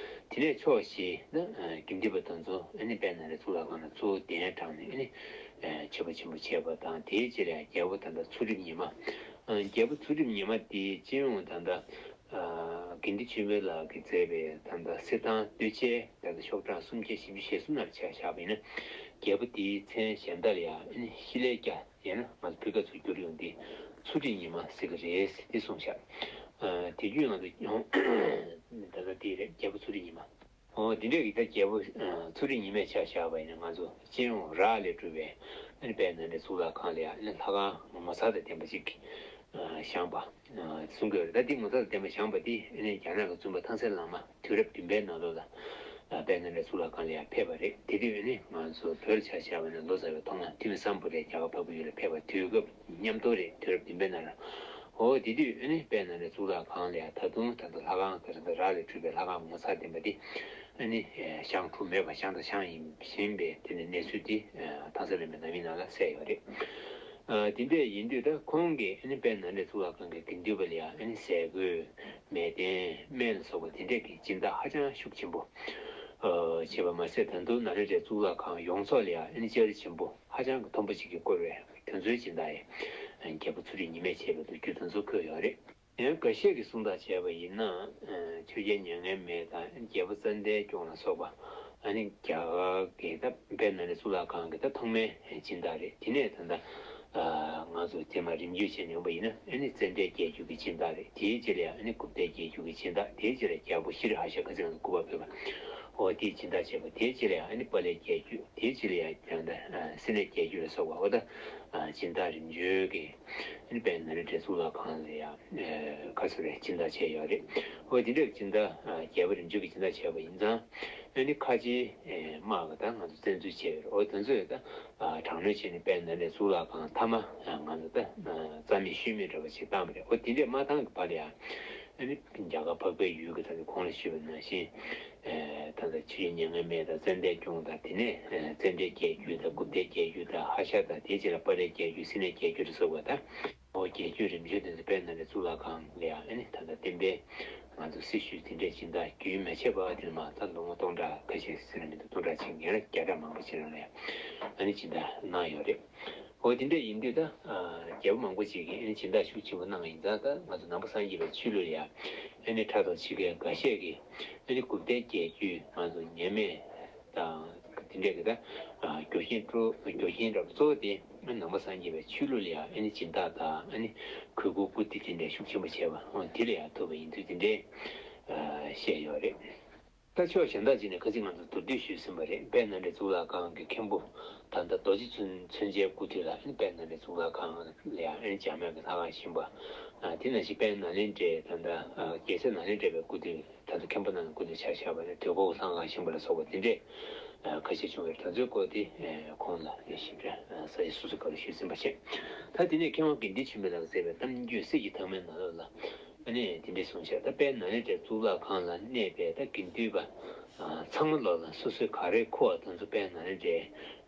དེ་ནས་ཕྱོགས་བཞི་ན། ཨ། དགེ་འདུན་པ་དེ་ཚོ་ཨ་ནི་དཔལ་ནཱ་ལེནྡྲའི་གཙུག་ལག་ཁང་ལ་གཙོ་བོ་གདན་དྲངས་ནས་ཨ་ནི། ཨ། མཆོད་པ་ཆེན་པོ་བྱས་པ་དང་། དེའི་རྗེས་ལ་ཡང་རྒྱལ་པོ་ད་ལྟ་ཚུལ་ཁྲིམས་ཉི་མ། ཨ། རྒྱལ་པོ་ཚུལ་ཁྲིམས་ཉི་མ་དེའི་སྤྱི་ཡོངས་ད་ལྟ། ཨ། དགེ་འདུན་ཆོས་འཕེལ་ལགས་ཀྱིས་མཛད་པའི་ད་ལྟ་གསེར་ཐང་སྟོད་ཆའི་ད་ལྟ་ཤོག་གྲངས་སུམ་བརྒྱ་བཞི་བཅུ་ཞེ་གསུམ་ནང་ཆ་བཞག་པ་ཡིན་ན། རྒྱལ་པོ་དེའི་མཚན་གཞན་དག་ལ་ཡང་ཨ་ནི་ཤི་ལའི་རྒྱ། ཡང་ན་ང་ཚོ་བོད་སྐད་ཚུར་བསྒྱུར་ཡོང་དུས་ཚུལ་ཁྲིམས་ཉི་མ་ཟེར་གྱི་རེད་ཟེར་དེ་གསུངས་ཤག་ཨ། དེ་བརྒྱུད་ང་ཚོ་ད་ལྟ་དེ་རེད། རྒྱལ་པོ་ཚུལ་ཁྲིམས་ཉི་མ། འོ། དེ་འདྲས་ཀྱི་ད་རྒྱལ་པོ། ཨ། ཚུལ་ཁྲིམས་ཉི་མས་ཆ་བཞག་པ་ཡིན་ན། ང་ཚོ་སྤྱི་ཡོངས་རག་ལས་གྲུབ་པའི་ཨ་ནི་དཔལ་ནཱ་ལེནྡྲའི་གཙུག་ལག་ཁང་ལ་ཡང་ཨ་ནི་ལྷ་ཁང་ངོ་མཚར་དང་ལྡན་པ་ཅིག་ཨ། བཞེངས་པ། ཨ། གསུང་གི་ཡོད་རེད། ད་འདི་ངོ་མཚར་དང་ལྡན་པ་བཞེངས་པ་འདི་ཨ་ནི་རྒྱ་ནག་གི་བཙུན་པ་ཐང་སན་བླ་མ་དུས་རབས་བདུན་པའི་ནང་ལོགས་ལ། ཨ། དཔལ་ནཱ་ལེནྡྲའི་གཙུག་ལག་ཁང་ལ་ཡང་ཕེབས་པ་རེད། དེ་དུས་ཨ་ནི་ང་ཚོ་བོད་ལ་ཆ་བཞག་པ་ན་ལོ་ཙཱ་བའི་མཐོང་སྣང་ཐོན་མི་སམ་བྷོ་ཊའི་རྒྱ་གར་འཕགས་པའི་ཡུལ་ལ་ཕེབས་པ། དུས་སྐབས་མཉམ་དུ་རེད། དུས་རབས་བདུན་པའི་ནང་ལ། འོ། དེ་དུས་ཨ་ནི་དཔལ་ནཱ་ལེནྡྲའི་གཙུག་ལག་ཁང་ལ་ཡང་ད་དུང་ད་ལྟ་ལྷ་ཁང་དེ་རེད། ད་རག་ལས་གྲུབ་པའི་ལྷ་ཁང་ངོ་མཚར་ལྡན་པ་འདི་ཨ་ནི་བཞེངས་གྲུབ་མེད་པ། བཞེངས་དང་བཞེངས་བཞིན་པའི་དེ་ནི་གནས་ཚུལ་འདི། ཨ། ཐང་སན་བླ་མའི་ནང་མིའི་ནང་ལ་གསལ་ཡོད་རེད། ཨ། དེ་འདྲ་ཡིན་དུས་ད་ཁོང་གིས་ཨ་ནི་དཔལ་ནཱ་ལེནྡྲའི་གཙུག་ལག་ཁང་གི་དགེ་འདུན་པ་ལ་ཡང་ཨ་ནི་ཟས་གོས་མལ་སྟན་སྨན་ལ་སོགས་པ་དེ་འདྲས་ཀྱི་སྦྱིན་བདག་ཧ་ཅང་ཤུགས་ཆེན་པོ། ཨ། བྱས་པ་མ་ཟད། ད་དུང་ནཱ་ལེནྡྲའི་གཙུག་ལག་ཁང་ཡོངས་རྫོགས་ལ་ཡང་ཨ་ནི་ལྕགས་རི་ཆེན་པོ་ཧ་ཅང་གི་མཐོན་པོ་ཅིག་གིས་བསྐོར་བའི་དེ་ཚོའི་སྦྱིན་བདག་ཡང་རྒྱལ་པོ་ཚུལ་ཁྲིམས་ཉི་མས་བྱས་པའི་ལོ་རྒྱུས་དེ་ཚོ་འཁོད་ཡོད་རེད། ཡང་འགའ་ཤས་ཀྱིས་གསུངས་སྟངས་བྱས་པ་ཡིན་ན། ཨ། ཆོས་རྒྱལ་མྱ་ངན་མེད་དང་རྒྱལ་པོ་ཙན་དན་སྐྱོང་ལ་སོགས་པ་ཨ་ནི་རྒྱ་གར་གྱི་ད་དཔལ་ནཱ་ལེནྡྲའི་གཙུག་ལག་ཁང་གི་ད་ཐོག་མའི་སྦྱིན་བདག་རེད། དེ་ནས་ད་ལྟ། ཨ། ང་ཚོ་དེ་མར་རིམ་བརྒྱུད་བྱས་ནས་ཡོང་པ་ཡིན་ན། ཨ་ནི་ཙནྡན་རྒྱལ་བརྒྱུད་ཀྱི་སྦྱིན་བདག་རེད། དེའི་རྗེས་ལ་ཡང་ཨ་ནི་གུཔྟའི་རྒྱལ་བརྒྱུད་ཀྱི་སྦྱིན་བདག་དེའི་རྗེས་ལ་རྒྱལ་པོ་ཤྲཱི་ཧར་ཤ་ཁ་སང་ང་ཚོ་སྐུ་པར་ཕུལ་བ། འོ། དེའི་སྦྱིན་བདག་བྱས་པ། དེའི་རྗེས་ལ་ཡང་ཨ་ནི་པཱ་ལིའི་རྒྱལ་བརྒྱུད། དེའི་རྗེས་ལ་ཡང་ད་ལྟ། ཨ། སེ་ནའི་རྒྱལ་བརྒྱུད་ལ་སོགས་པ། འོ། ད། ཨ། སྦྱིན་བདག་རིམ་བྱོན་གྱིས་ཨ་ནི་དཔལ་ནཱ་ལེནྡྲའི་གཙུག་ལག་ཁང་ལ་ཡང་། ཨ། ཁ་སོ་རེ་སྦྱིན་བདག་བྱས་ཡོད་རེད། འོ། དེ་འདྲའི་སྦྱིན་བདག་ཨ། རྒྱལ་པོ་རིམ་བྱོན་གྱིས་སྦྱིན་བདག་བྱས་པ་ཡིན་ཙང་། ཨ་ནི་ཁ་ཆེའི་ཨ། དམག་གིས་ད་ང་ཚོ་བཙན་འཛུལ་བྱས་ཡོད་རེད། འོ། དེ་ཚོས་ད། ཨ། དྲག་གནོན་བྱས་ནས་དཔལ་ནཱ་ལེནྡྲའི་གཙུག་ལག་ཁང་མཐའ་མ། ཨ། ང་ཚོ་ད། ཨ། རྩ་མེད་ཤུལ་མེད་འདྲ་བ་ཞིག་བཏང་བ་རེད། འོ། དེ་འདྲས་མ་བཏང་གི་བར་ལ་ཡང་། ཨ་ནི་རྒྱ་གར་འཕགས་པའི་ཡུལ་གྱི་ད་ལྟ་གོང་ལ་ཞུས་པ་ནང་བཞིན། ཨ། ད་ལྟ་ཆོས་རྒྱལ་མྱ་ངན་མེད་དང་ཙནྡན་སྐྱོང་དང་། དེ་ནས། ཨ། ཙནྡན་རྒྱལ་བརྒྱུད་དང་། གུཔྟའི་རྒྱལ་བརྒྱུད་དང་། ཧར་ཤ་དང་། དེའི་རྗེས་ལ་པཱ་ལིའི་རྒྱལ་བརྒྱུད། སེ་ནའི་རྒྱལ་བརྒྱུད་ལ་སོགས་པ་དང་། འོ། རྒྱལ་བརྒྱུད་རིམ་བྱོན་དེ་ཚོ་དཔལ་ནཱ་ལེནྡྲའི་གཙུག་ལག་ཁང་ལ་ཡང་ཨ་ནི་ད་ལྟ་བསྟན་པའི་ང་ཚོ་སྲི་ཞུ་དེ་འདྲས་སྦྱིན་བདག་རྒྱུན་མ་ཆད་པ་དེ་ནས་མར་ད་ལོ་ངོ་སྟོང་ཕྲག་ཁ་ཤས་ཟེར་ན་མི་འདུག་སྟོང་ཕྲག་གཅིག་ཡང་ན་བརྒྱ་ཕྲག་མང་པོ་ཅིག་རིང་ལ་ཡང་ཨ་ནི་སྦྱིན་བདག་གནང་ཡོད་རེད། འོ། དེ་འདྲ་ཡིན་དུས་ད། ཨ། རྒྱལ་པོ་མང་པོ་ཅིག་གིས་ཨ་ནི་སྦྱིན་བདག་ཤུགས་ཆེན་པོ་གནང་ཡིན་ཙང་། ད་ང་ཚོ་ནང་པ་སངས་རྒྱས་པའི་ཆོས་ལུགས་ལ་ཡང་ཨ་ནི་ཕྲག་དོག་བྱེད་མཁན་འགའ་ཤས་ཀྱིས་ཨ་ནི་གུཔྟའི་རྒྱལ་བརྒྱུད་ང་ཚོ་ཉེས་མེད་དང་དེ་འདྲ་གི་ད། ཨ། རྒྱུ་རྐྱེན་སྤྲོ། རྒྱུ་རྐྱེན་འདྲ་པོ་གཙོ་བོ་དེ་ནང་པ་སངས་རྒྱས་པའི་ཆོས་ལུགས་ལ་ཡང་ཨ་ནི་སྦྱིན་བདག་དང་། ཨ་ནི་གུས་བཀུར་བཀུར་སྟི་དེ་འདྲ་ཤུགས་ཆེན་པོ་བྱས་པ། འོ། དེ་ལ་ཡང་ཐུག་པ་ཡིན་ཚུལ་དེ་འདྲ། ཨ། བཤད་ཡོད་རེད། ད་ཕྱོགས་གཞན་དག་ཅིག་ནས་ཁ་ཅིག་ང་ཚོ་མདོར་བསྡུས་ཞུས་ཟིན་པ་རེད། དཔལ་ནཱ་ལེནྡྲའི་གཙུག་ལག་ཁང་གི་མཁན་པོ་ད་ལྟ་རྡོ་རྗེ་མཚོན། མཚོན་ཆའི་སྐུ་དུས་ལ་ཨ་ནི་དཔལ་ནཱ་ལེནྡྲའི་གཙུག་ལག་ཁང་ལ་ཡང་ཨ་ནི་འཇམ་དབྱངས་ཀྱི་ལྷ་ཁང་བཞེངས་པ། ཨ། དེ་ནང་བཞིན་དཔལ་ནཱ་ལེནྡྲའི་ད་ལྟ། ཨ། རྒྱལ་སྲས་ནཱ་ལེནྡྲ་པའི་སྐུ་དུས། ད་ལྟ་མཁན་པོ་རྣམས་ཀྱི་སྐུ་དུས་ཆ་བཞག་པ་ན་དུས་འཁོར་གྱི་ལྷ་ཁང་བཞེངས་པ་ལ་སོགས་པ་དེ་འདྲས། ཨ། ཁ་ཤས་བྱུང་བའི་དོན་ཚོའི་སྐོར་དེ། ཨ། གོང་ལ་ཞིབ་ཕྲ། ཨ། ས་གཞི་སོ་སོའི་སྐབས་ལ་ཞུས་ཟིན་པ་བྱས། ད་དེ་ནས་མཁས་དབང་དགེ་འདུན་ཆོས་འཕེལ་ལགས་མཛད་པའི་གཏམ་རྒྱུད་གསེར་གྱི་ཐང་མའི་ནང་ལོགས་ལ། ཨ་ནི་དེ་འདྲས་གསུངས་ཤག་ད་དཔལ་ནཱ་ལེནྡྲའི་གཙུག་ལག་ཁང་ལ་གནས་པའི་ད་དགེ་འདུན་པ། ཨ། ཚང་མ་ལོག་ལ་སོ་སོའི་ག་རེ་མཁོ་བ་དེ་ཚོ་དཔལ་ནཱ་ལེནྡྲའི་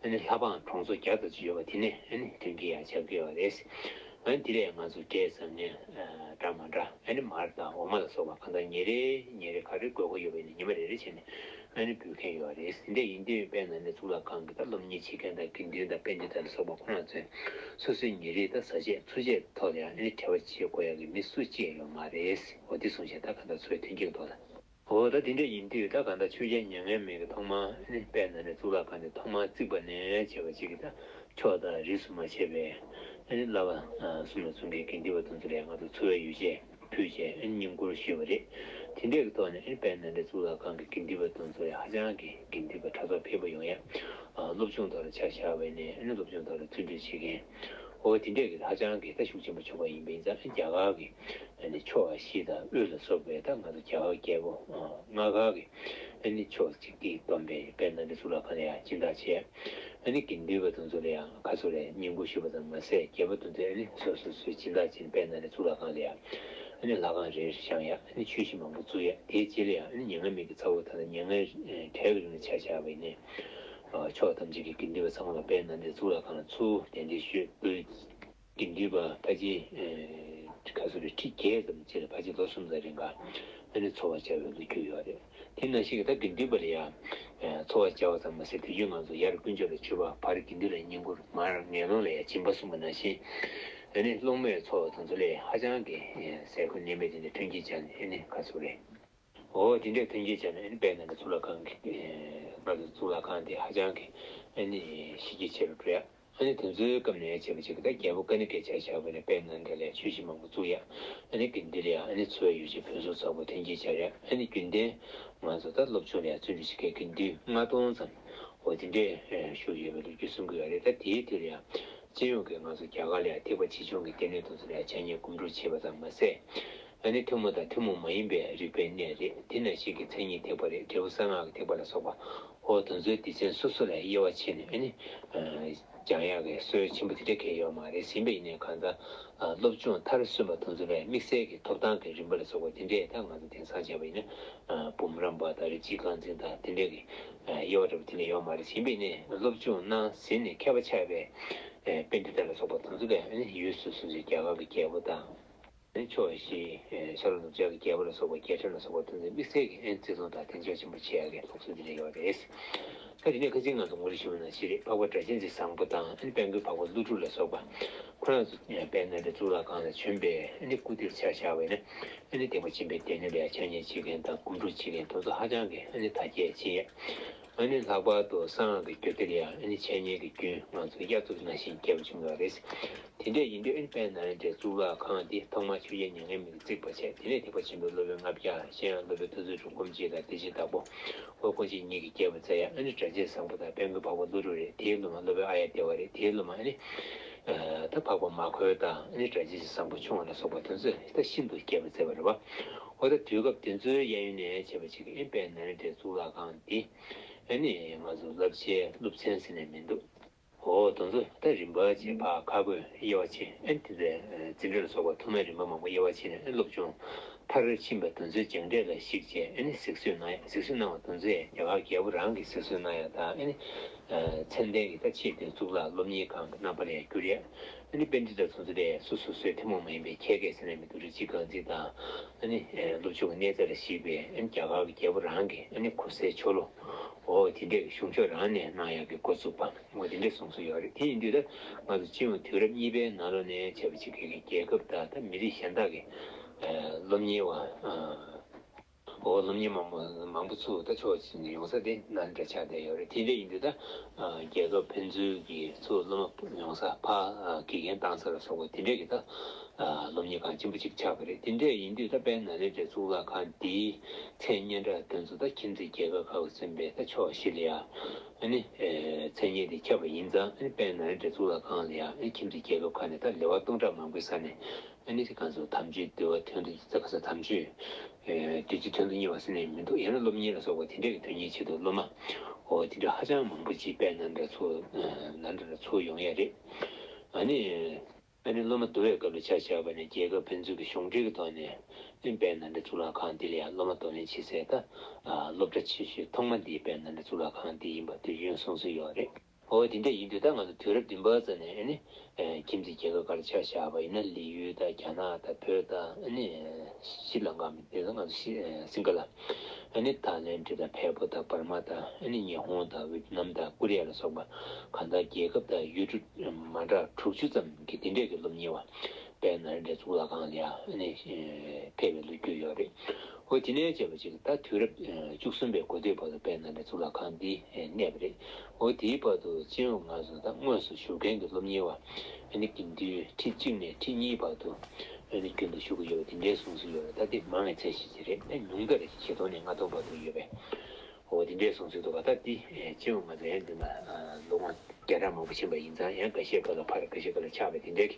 ཨ་ནི་ལྷ་འབངས་གྲོང་ཚོ་བརྒྱ་ཙམ་ཅིག་ཡོད་པ་དེ་ནས་ཨ་ནི་དོན་གྱིས་ཡང་རྒྱག་གི་ཡོད་རེད། ཨ་ནི་དེ་ལས་ང་ཚོ་འབྲས་བཟང་ངན། ཨ། འདྲ་མི་འདྲ། ཨ་ནི་མར་དང་འོ་མ་ལ་སོགས་པ་གང་ལྟར་ཉིན་རེ་ཉིན་རེ་ག་རེ་དགོས་མཁོ་ཡོད་པ་ཡིན་ན་ཉི་མ་རེ་རེ་བྱས་ནས། ཨ་ནི་འབུལ་མཁན་ཡོད་རེད། དེ་འདྲ་ཡིན་དུས་དཔལ་ནཱ་ལེནྡྲ་གཙུག་ལག་ཁང་གི་ད་སློབ་གཉེར་བྱེད་མཁན་དང་དགེ་འདུན་དང་དཔལ་འབྱོར་དང་ལ་སོགས་པ་ཁོ་རང་ཚོས་སོ་སོའི་ཉིན་རེའི་ད་བཟའ་ཆས་འཚོ་ཆས་ཐོག་ལ་ཡང་ཨ་ནི་འབྲེལ་བ་བྱེད་དགོས་ཡག་གི་མི་སུ་གཅིག་ཡོད་མ་རེད། འོ་དེ་གསུངས་བྱས་ད་ག་ད་འཚོ་བའི་མཐུན་རྐྱེན་ཐོག་ལ། འོ་ད་དེ་འདྲ་ཡིན་དུས་ད་ག་ད་ཆོས་རྒྱལ་མྱ་ངན་མེད་ཀྱི་ཐོག་མར་ཨ་ནི་དཔལ་ནཱ་ལེནྡྲ་གཙུག་ལག་ཁང་དེ་ཐོག་མར་བརྩིགས་པ་ནས་བྱས་པ་ཅིག་གི་ད་ཕྱོགས་དང་རིས་སུ་མ་ཆད་པའི་ཨ་ནི་བསླབ་པ་གསུམ་ལ་བརྩོན་མཁན་དགེ་འདུན་པ་དེ་ཚོ་ལ་ཡང་ང་ཚོ་འཚོ་བའི་ཡོ་བྱད་ཕུལ་བྱས་ཨ་ནི་བསྙེན་བཀུར་ཞུས་པ་རེད། དེ་འདྲའི་གི་ཐོག་ནས་ཨ་ནི་དཔལ་ནཱ་ལེནྡྲ་གཙུག་ལག་ཁང་གི་དགེ་འདུན་པ་དེ་ཚོ་ལ་ཧ་ཅང་གི་དགེ་འདུན་པ་དྲ་ཐོག་ཕེབས་པ་ཡོང་ཡ། སློབ་སྦྱོང་ཐོག་ལ་ཆ་བཞག་པ་ཡིན་ནའི་ཨ་ནི་སློབ་སྦྱོང་ཐོག་ལ་བརྩོན་འགྲུས་བྱེད་མཁན། འོ་དེ་འདྲས་ཀྱི་ཧ་ཅང་གི་ད་ཤུགས་ཆེན་པོ་བྱུང་བ་ཡིན་པ་ཡིན་ཙང་རྒྱ་གར་གྱི་ཨ་ནི་ཕྱོགས་བཞི་དང་དབུས་ལ་སོགས་པའི་ད་ང་ཚོ་རྒྱ་གར་རྒྱལ་པོ་ལྔ་ག་གི་ཨ་ནི་ཕྱོགས་གཅིག་གི་བསྡོམས་པའི་དཔལ་ནཱ་ལེནྡྲ་གཙུག་ལག་ཁང་ལ་ཡང་སྦྱིན་བདག་བྱས། ཨ་ནི་དགེ་འདུན་པ་དེ་ཚོ་ལ་ཡང་ཁ་སོ་རེ་བསྙེན་བཀུར་ཞུས་པ་ཙམ་མ་ཟད་རྒྱལ་པོ་དེ་ཚོས་ཨ་ནི་སོ་སོ་སོའི་སྦྱིན་བདག་བྱས་ནས་དཔལ་ནཱ་ལེནྡྲ་གཙུག་ལག་ཁང་ལ་ཡང་ཨ་ནི་ལྷ་ཁང་རེ་རེ་བཞེངས་ཡ། ཨ་ནི་ཆོས་གཞིས་མང་པོ་བཙུགས་ཡ། དེའི་རྗེས་ལ་ཡང་ཨ་ནི་མྱ་ངན་མེད་ཀྱི་ཚ་བོ་དང་མྱ་ངན་བྲལ་གྱི་རིང་ལ་ཆ་བཞག་པ་ཡིན་ནའི། ཕྱོགས་ཐམས་ཅད་ཀྱི་དགེ་འདུན་པ་ཚང་མ་ལ་དཔལ་ནཱ་ལེནྡྲ་གཙུག་ལག་ཁང་ལ་ཚུར་གདན་འདྲེན་ཞུས། དགེ་འདུན་པ་ཕལ་ཆེར་ཁ་སོ་རེ་ཁྲི་བརྒྱད་ཙམ་བཅས་ལ་ཕལ་ཆེར་ལོ་གསུམ་ཙམ་རིང་ག་ཨ་ནི་འཚོ་བ་བྱ་བའི་ལོ་རྒྱུས་ཡོད་རེད། དེ་ནང་བཞིན་གྱི་ད་དགེ་འདུན་པ་ལ་ཡང་འཚོ་བ་བྱ་བ་ཙམ་མ་ཟད་དུས་རྒྱུན་ང་ཚོ་ཡར་དཀོན་མཆོག་ལ་མཆོད་པ། བར་དགེ་འདུན་ལ་བསྙེན་བཀུར། མར་ངན་སློང་ལ་ཡང་སྦྱིན་པ་གསུངས་པ་ནང་བཞིན་ཨ་ནི་སློང་མོས་འཚོ་བ་དེ་ཚོ་ལ་ཧ་ཅང་གི་ཟས་གོས་གནས་མལ་དེ་འདྲ་མཐུན་རྐྱེན་སྦྱར་ནས་ཨ་ནི་ཁ་སོ་རེ། འོ་དེ་འདྲའི་མཐུན་རྐྱེན་སྦྱར་ནས་ཨ་ནི་དཔལ་ནཱ་ལེནྡྲ་གཙུག་ལག་ཁང་གི་ང་ཚོ་གཙུག་ལག་ཁང་དེ་ཧ་ཅང་གི་ཨ་ནི་གཞི་རྒྱ་ཆེ་རུ་འགྲོ་ཡ། ཨ་ནི་དེ་ཚོའི་སྐབས་ནས་བྱས་པ་ཅིག་ད་རྒྱལ་པོ་ཀ་ཎི་ཀའི་ཆ་བཞག་པ་ནས་དཔལ་ནཱ་ལེནྡྲ་ལ་ཆོས་གཞིས་མང་པོ་བཙུགས་ཡ། ཨ་ནི་དགེ་འདུན་ལ་ཡང་ཨ་ནི་འཚོ་བའི་ཡོ་བྱད་ཕུན་སུམ་ཚོགས་པ་མཐུན་རྐྱེན་སྦྱར་ཡ། ཨ་ནི་རྒྱུན་ལྡན་ང་ཚོ་ད་སློབ་སྦྱོང་ལ་ཡང་བརྩོན་འགྲུས་བྱེད་མཁན་དགེ་འདུན་ལྔ་སྟོང་ཙམ་འོ་དེ་འདྲས་བཞུགས་ཡོད་པའི་ལོ་རྒྱུས་གསུང་གི་ཡོད་རེད། ད་དེའི་དུས་ལ་ཡང་སྤྱི་ཡོངས་ཀྱི་ང་ཚོ་རྒྱ་གར་ལ་ཡང་ཐེག་པ་ཆེ་ཆུང་གི་སྡེ་སྣོད་དེ་ཚོ་ལ་ཡང་འཆད་ཉན་སྒོམ་སྒྲུབ་བྱས་པ་ཙམ་མ་ཟད། ཨ་ནི་ཐུན་མོང་དང་ཐུན་མོང་མ་ཡིན་པའི་རིག་པའི་གནས་རེད། དེ་ནང་བཞིན་གྱི་མཚན་ཉིད་ཐེག་པ་རེད། འབྲས་བུ་གསང་སྔགས་ཀྱི་ཐེག་པ་ལ་སོགས་པ་འོ་དེ་ཚོའི་སྡེ་ཚན་སོ་སོ་ལ་དབྱེ་བ་ཕྱེ་ནས་ཨ་ནི་སྦྱང་ཡག་གི་སྲོལ་ཆེན་པོ་དེ་འདྲ་གང་ཡང་ཡོད་མ་རེད། ཟིན་པ་ཡིན་ནའི་གང་ལྟར་སློབ་སྦྱོང་མཐར་སོན་པ་དེ་ཚོ་ལ་དམིགས་བསལ་གྱི་ཐོབ་ཐང་གི་རིམ་པ་ལ་སོགས་པ་དེ་འདྲས་ད་ང་ཚོ་དེང་སང་བྱས་པ་ཡིན་ན་འབུམ་རམས་པ་དང་རིགས་གཅིག་རྐང་འཛིན་དང་དེ་འདྲས་ཀྱི་དབྱེ་བ་འདྲ་པོ་དེ་འདྲ་ཡོད་མ་རེད། ཟིན་པ་ཡིན་ནའི་སློབ་སྦྱོང་གནང་ཟིན་ནས་མཁས་པ་ཆགས་པའི་དཔེ་འདི་དག་ལ་སོགས་པ་དེ་ཚོ་ལ་ཡུལ་སོ་སོ་སོའི་རྒྱ་གར་གྱི་རྒྱལ་པོ་དང་། ཕྱོགས་བཞི་ཤར་ལྷོ་ནུབ་བྱང་གི་རྒྱལ་པོ་ལ་སོགས་པ་རྒྱལ་ཕྲན་ལ་སོགས་པ་དེ་ཚོས་དམིགས་བསལ་གྱི་ཨེ་བརྩི་མཐོང་དང་དད་འཇོག་ཆེན་པོ་བྱེད་ཡག་གི་ལུགས་སྲོལ་འདི་འདྲ་ཡོད་རེད། ད་དེ་ནས་ཁ་སང་ང་ཚོ་ངོ་སྤྲོད་ཞུས་པ་ནང་བཞིན་རེད། འཕགས་པ་སྒྲ་གཅན་འཛིན་བཟང་པོ་དང་ཨ་ནི་དཔལ་མགོན་འཕགས་པ་ཀླུ་སྒྲུབ་ལ་སོགས་པ་ཁོ་རང་ཚོ་དཔལ་ནཱ་ལེནྡྲ་གཙུག་ལག་ཁང་ལ་བྱོན་པའི་ཨ་ནི་སྐུ་དེར་ཆ་བཞག་པ་ཡིན་ན་ཨ་ནི་སྡིག་པ་སྦྱིན་པའི་སྡེ་སྣོད་ལ་ཡང་འཆད་ཉན་བྱེད་མཁན་དང་སྒོམ་སྒྲུབ་བྱེད་མཁན་དེ་ཚོ་ཧ་ཅང་གི་ཨ་ནི་དར་རྒྱས་ཕྱིན་ཡོད། ཨ་ནི་ལྷག་པར་དུ་གསང་སྔགས་ཀྱི་རྒྱུད་སྡེ་ལ་ཡང་ཨ་ནི་འཆད་ཉན་གྱི་རྒྱུན་ང་ཚོ་དབྱར་རྩྭ་ནང་བཞིན་རྒྱས་པ་བྱུང་ཡོད་རེད། དེ་འདྲ་ཡིན་དུས་ཨ་ནི་དཔལ་ནཱ་ལེནྡྲའི་གཙུག་ལག་ཁང་འདི་ཐོག་མར་ཆོས་རྒྱལ་མྱ་ངན་མེད་ཀྱིས་བརྩིགས་པ་བྱས། དེ་ནས་ཐེག་པ་ཆེན་པོའི་སློབ་དཔོན་ལྔ་བརྒྱ། གཞན་ཡང་སློབ་དཔོན་ཐུབ་བསྟན་སྒྲུབ། སྒོམ་སྤྱི་དང་བདེ་ཆེན་བདག་པོ། ཧོར་དཀོན་མཆོག་གཉིས་ཀྱི་རྒྱལ་པོ་རྩ་ཡ་ཨ་ནི་སྒྲ་གཅན་བཟང་པོ་དང་དཔལ་མགོན་འཕགས་པ་ཀླུ་སྒྲུབ་རེད། དེའི་སློབ་མ་སློབ་དཔོན་ཨཱརྱ་དེ་བ་རེད། དེའི་སློབ་མ་ཨ་ནི་ད་འཕགས་པ་མ་ཁོལ་དང་ཨ་ནི་སྒྲ་གཅན་བཟང་པོ་ཆུང་བ་ལ་སོགས་པ་དེ་ཚོས་ད་ཤིན་ཏུ་རྒྱས་པ་མཛད་པ་རེད་པ། འོ་ད་དུས་སྐབས་དེ་ཚོའི་གཡས་གཡོན་ནས་བྱས་པ་ཅིག་གིས་ཨེ་དཔལ་ནཱ་ལེནྡྲའི་གཙུག་ལག་ཁང་འདི་ཨ་ནི་ང་ཚོ་བསླབ་བྱའི་སློབ་ཚན་ཟེར་ནས་མི་འདུག་འོ་དེ་ཚོ་ད་རིམ་པ་བྱས་ཕར་ཁ་བགོས་དབྱེ་བ་ཕྱེ། ཨེ་དེ་ཚོའི་འཛིན་གྲྭ་ལ་སོགས་པ་ཐོག་མའི་རིམ་པ་མང་པོ་དབྱེ་བ་ཕྱེ་ནས་ཨེ་སློབ་སྦྱོང་མཐར་ཕྱིན་པ་དེ་ཚོའི་སྦྱངས་འབྲས་ལ་གཞིགས་བྱས་ཨེ་ནི་གཟིགས་བཟོས་གནང་ཡ། གཟིགས་བཟོས་གནང་བ་དེ་ཚོས་རྒྱ་གར་རྒྱལ་པོ་རང་གིས་གཟིགས་བཟོས་གནང་ཡ་དང་ཨེ་ནི་མཚན་ལྡན་གྱི་ད་ཆེས་མཐོའི་གཙུག་ལག་སློབ་གཉེར་ཁང་གི་རྣམ་པ་ལ་ཡང་བསྒྱུར་ཡ། ཨ་ནི་པཎྜི་ཏ་ཚོ་ཚོ་ལས་སོ་སོ་སོའི་ཐུན་མོང་མ་ཡིན་པའི་ཁྱད་སྐད་ཟེར་ནས་མི་འདུག་རིགས་གཅིག་རྐང་འཛིན་དང་། ཨ་ནི་སློབ་སྦྱོང་གི་གནས་ཚད་ལ་གཞིགས་པའི་ཨ་ནི་རྒྱ་གར་གྱི་རྒྱལ་པོ་རང་གི་ཨ་ནི་གོ་སའི་ཆོ་ལོ། འོ་དེ་འདྲས་ཀྱི་གཞུང་ཆོས་རང་ནས་གནང་ཡག་གི་འགོ་བཙུགས་པ། འོ་དེ་འདྲས་གསུངས་སྲོལ་ཡོད་རེད། དེ་ཡིན་དུས་ད་ང་ཚོ་སྤྱི་ཡོངས་དུས་རབས་གཉིས་པའི་ནང་ལོགས་ནས་བྱས་པ་ཅིག་གི་རྒྱལ་ཁབ་དང་ད་མི་རིགས་གཞན་དག་གི་སློབ་གཉེར་བ། འོ་སློབ་གཉེར་མང་པོ་མང་པོ་ཚུར་ད་ཕྱོགས་གཅིག་ནས་ཡོང་ས་དེ་ནཱ་ལེནྡྲ་ཆགས་བསྡད་ཡོད་རེད། དེ་འདྲ་ཡིན་དུས་ད་རྒྱལ་ཁབ་ཕན་ཚུན་གྱི་ཚུར་སློབ་མ་ཡོང་ས་ཕར་དགེ་རྒན་བཏང་ས་ལ་སོགས་པ་དེ་འདྲས་ཀྱི་ད་སློབ་གཉེར་ཁང་ཆེན་པོ་གཅིག་ཆགས་པ་རེད། དེ་འདྲས་ཡིན་དུས་ད་དཔལ་ནཱ་ལེནྡྲའི་གཙུག་ལག་ཁང་འདིའི་མཚན་སྙན་གྲགས་དེ་ཚོ་ད་ཁྱིམ་མཚེས་རྒྱལ་ཁབ་ཁག་གིས་མཚོན་པའི་ད་ཕྱོགས་བཞི་ལ་ཡ་ཨ་ནི་མཚན་སྙན་དེ་ཁྱབ་པ་ཡིན་ཙང་ཨ་ནི་དཔལ་ནཱ་ལེནྡྲའི་གཙུག་ལག་ཁང་ལ་ཡ་ཨ་ནི་ཁྱིམ་མཚེས་རྒྱལ་ཁབ་ཁག་ནས་ད་ལེ་དབར་སྟོང་ཕྲག་མང་པོའི་ས་ནས། ཨ་ནི་དེ་ག་ཚོད་དམ་ཆོས་འདུལ་བ་དོན་དུ་ད་ག་ཚོད་དམ་ཆོས་བདུད་རྩི་དོན་དུ་གཉེར་བ་ཟེར་ནས་མི་འདུག་ཡང་ན་སློབ་གཉེར་ལ་སོགས་པ་དེ་འདྲས་ཀྱི་དོན་གཉེར་ཆེད་དུ་སློབ་མ་འོ་དེ་འདྲ་ཧ་ཅང་མང་པོ་ཅིག་དཔལ་ནཱ་ལེནྡྲ་ཚུར་ནཱ་ལེནྡྲ་ལ་ཚུར་ཡོང་ཡ་རེད། ཨ་ནི་ཨ་ནི་སློབ་མ་བསྡུ་བའི་སྐབས་ལ་ཆ་བཞག་པ་ནས་རྒྱལ་ཁབ་ཕན་ཚུན་གྱི་གཞུང་འབྲེལ་གྱི་ཐོག་ནས་ཨ་ནི་དཔལ་ནཱ་ལེནྡྲ་གཙུག་ལག་ཁང་འདི་ལ་ཡང་སློབ་མ་བསྡུ་ལེན་བྱེད་སའི་ད་སློབ་གྲྭ་ཆེ་ཤོས་ཐོག་མ་འདི་དཔལ་ནཱ་ལེནྡྲ་གཙུག་ལག་ཁང་འདི་ཡིན་པ་དུས་རྒྱུན་གསུང་སྲོལ་ཡོད་རེད། འོ་དེ་འདྲ་ཡིན་དུས་ད་ང་ཚོ་དུས་རབས་བདུན་པ་ཙམ་ནས་ཨ་ནི་ཁྱིམ་མཚེས་རྒྱལ་ཁབ་ཁག་ལ་ཆ་བཞག་པ་ཡིན་ན་ལི་ཡུལ་དང་རྒྱ་ནག་དང་བོད་དང་ཨ་ནི་ཤྲི་ལང་ཀ་མི་དེ་ཚོ་ང་ཚོ་ཤི་སིང་ག་ལ་ ཨ་ནི་ཐའི་ལེན་ཌི་དང་བལ་པོ་དང་འབར་མ་དང་ཨ་ནི་ཉི་ཧོང་དང་ཝེ་ཏི་ནམ་དང་ཀོ་རི་ཡ་ལ་སོགས་པ་གང་ལྟར་རྒྱལ་ཁབ་དང་ཡུལ་གྲུ་མ་འདྲ་དྲུག་ཅུ་ཙམ་གྱི་དེ་འདྲས་ཀྱི་སློབ་གཉེར་བ་དཔལ་ནཱ་ལེནྡྲའི་གཙུག་ལག་ཁང་ལ་ཡང་ཨ་ནི་ཕེབས་པའི་ལོ་རྒྱུས་ཡོད་རེད། འོ་དེ་ནས་བྱས་པ་ཅིག་ད་དུས་རབས་བཅུ་གསུམ་པའི་འགོ་སྟོད་བར་དུ་དཔལ་ནཱ་ལེནྡྲའི་གཙུག་ལག་ཁང་འདི་གནས་པ་རེད། འོ་དེའི་བར་དུ་སྤྱི་ཡོངས་ང་ཚོ་ད་དངོས་སུ་བཞུགས་མཁན་གྱི་སློབ་གཉེར་བ་ཨ་ནི་དགེ་འདུན་ཁྲི་གཅིག་ནས་ཁྲི་གཉིས་བར་དུ་ཨ་ནི་རྒྱུན་དུ་བཞུགས་ཀྱི་ཡོད་པ་དེ་འདྲའི་གསུང་སྲོལ་ཡོད་རེད། ད་དེ་མང་བའི་ཚད་གཞི་ཅིག་རེད། ད་ཉུང་མཐར་བཞི་སྟོང་ནས་ལྔ་སྟོང་བར་དུ་ཡོད་པས། འོ་དེ་འདྲའི་གསུང་སྲོལ་འདུག་ག་ད་དེ་སྤྱི་ཡོངས་ང་ཚོ་ཡང་འདི་ན་ལོ་ངོ་བརྒྱ་ཕྲག་མང་པོ་ཕྱིན་པ་ཡིན་ཙང་ཡང་འགའ་ཤས་ཁ་ལ་ཕར་འགའ་ཤས་ཁ་ལ་ཆགས་པའི་དེ་འདྲའི་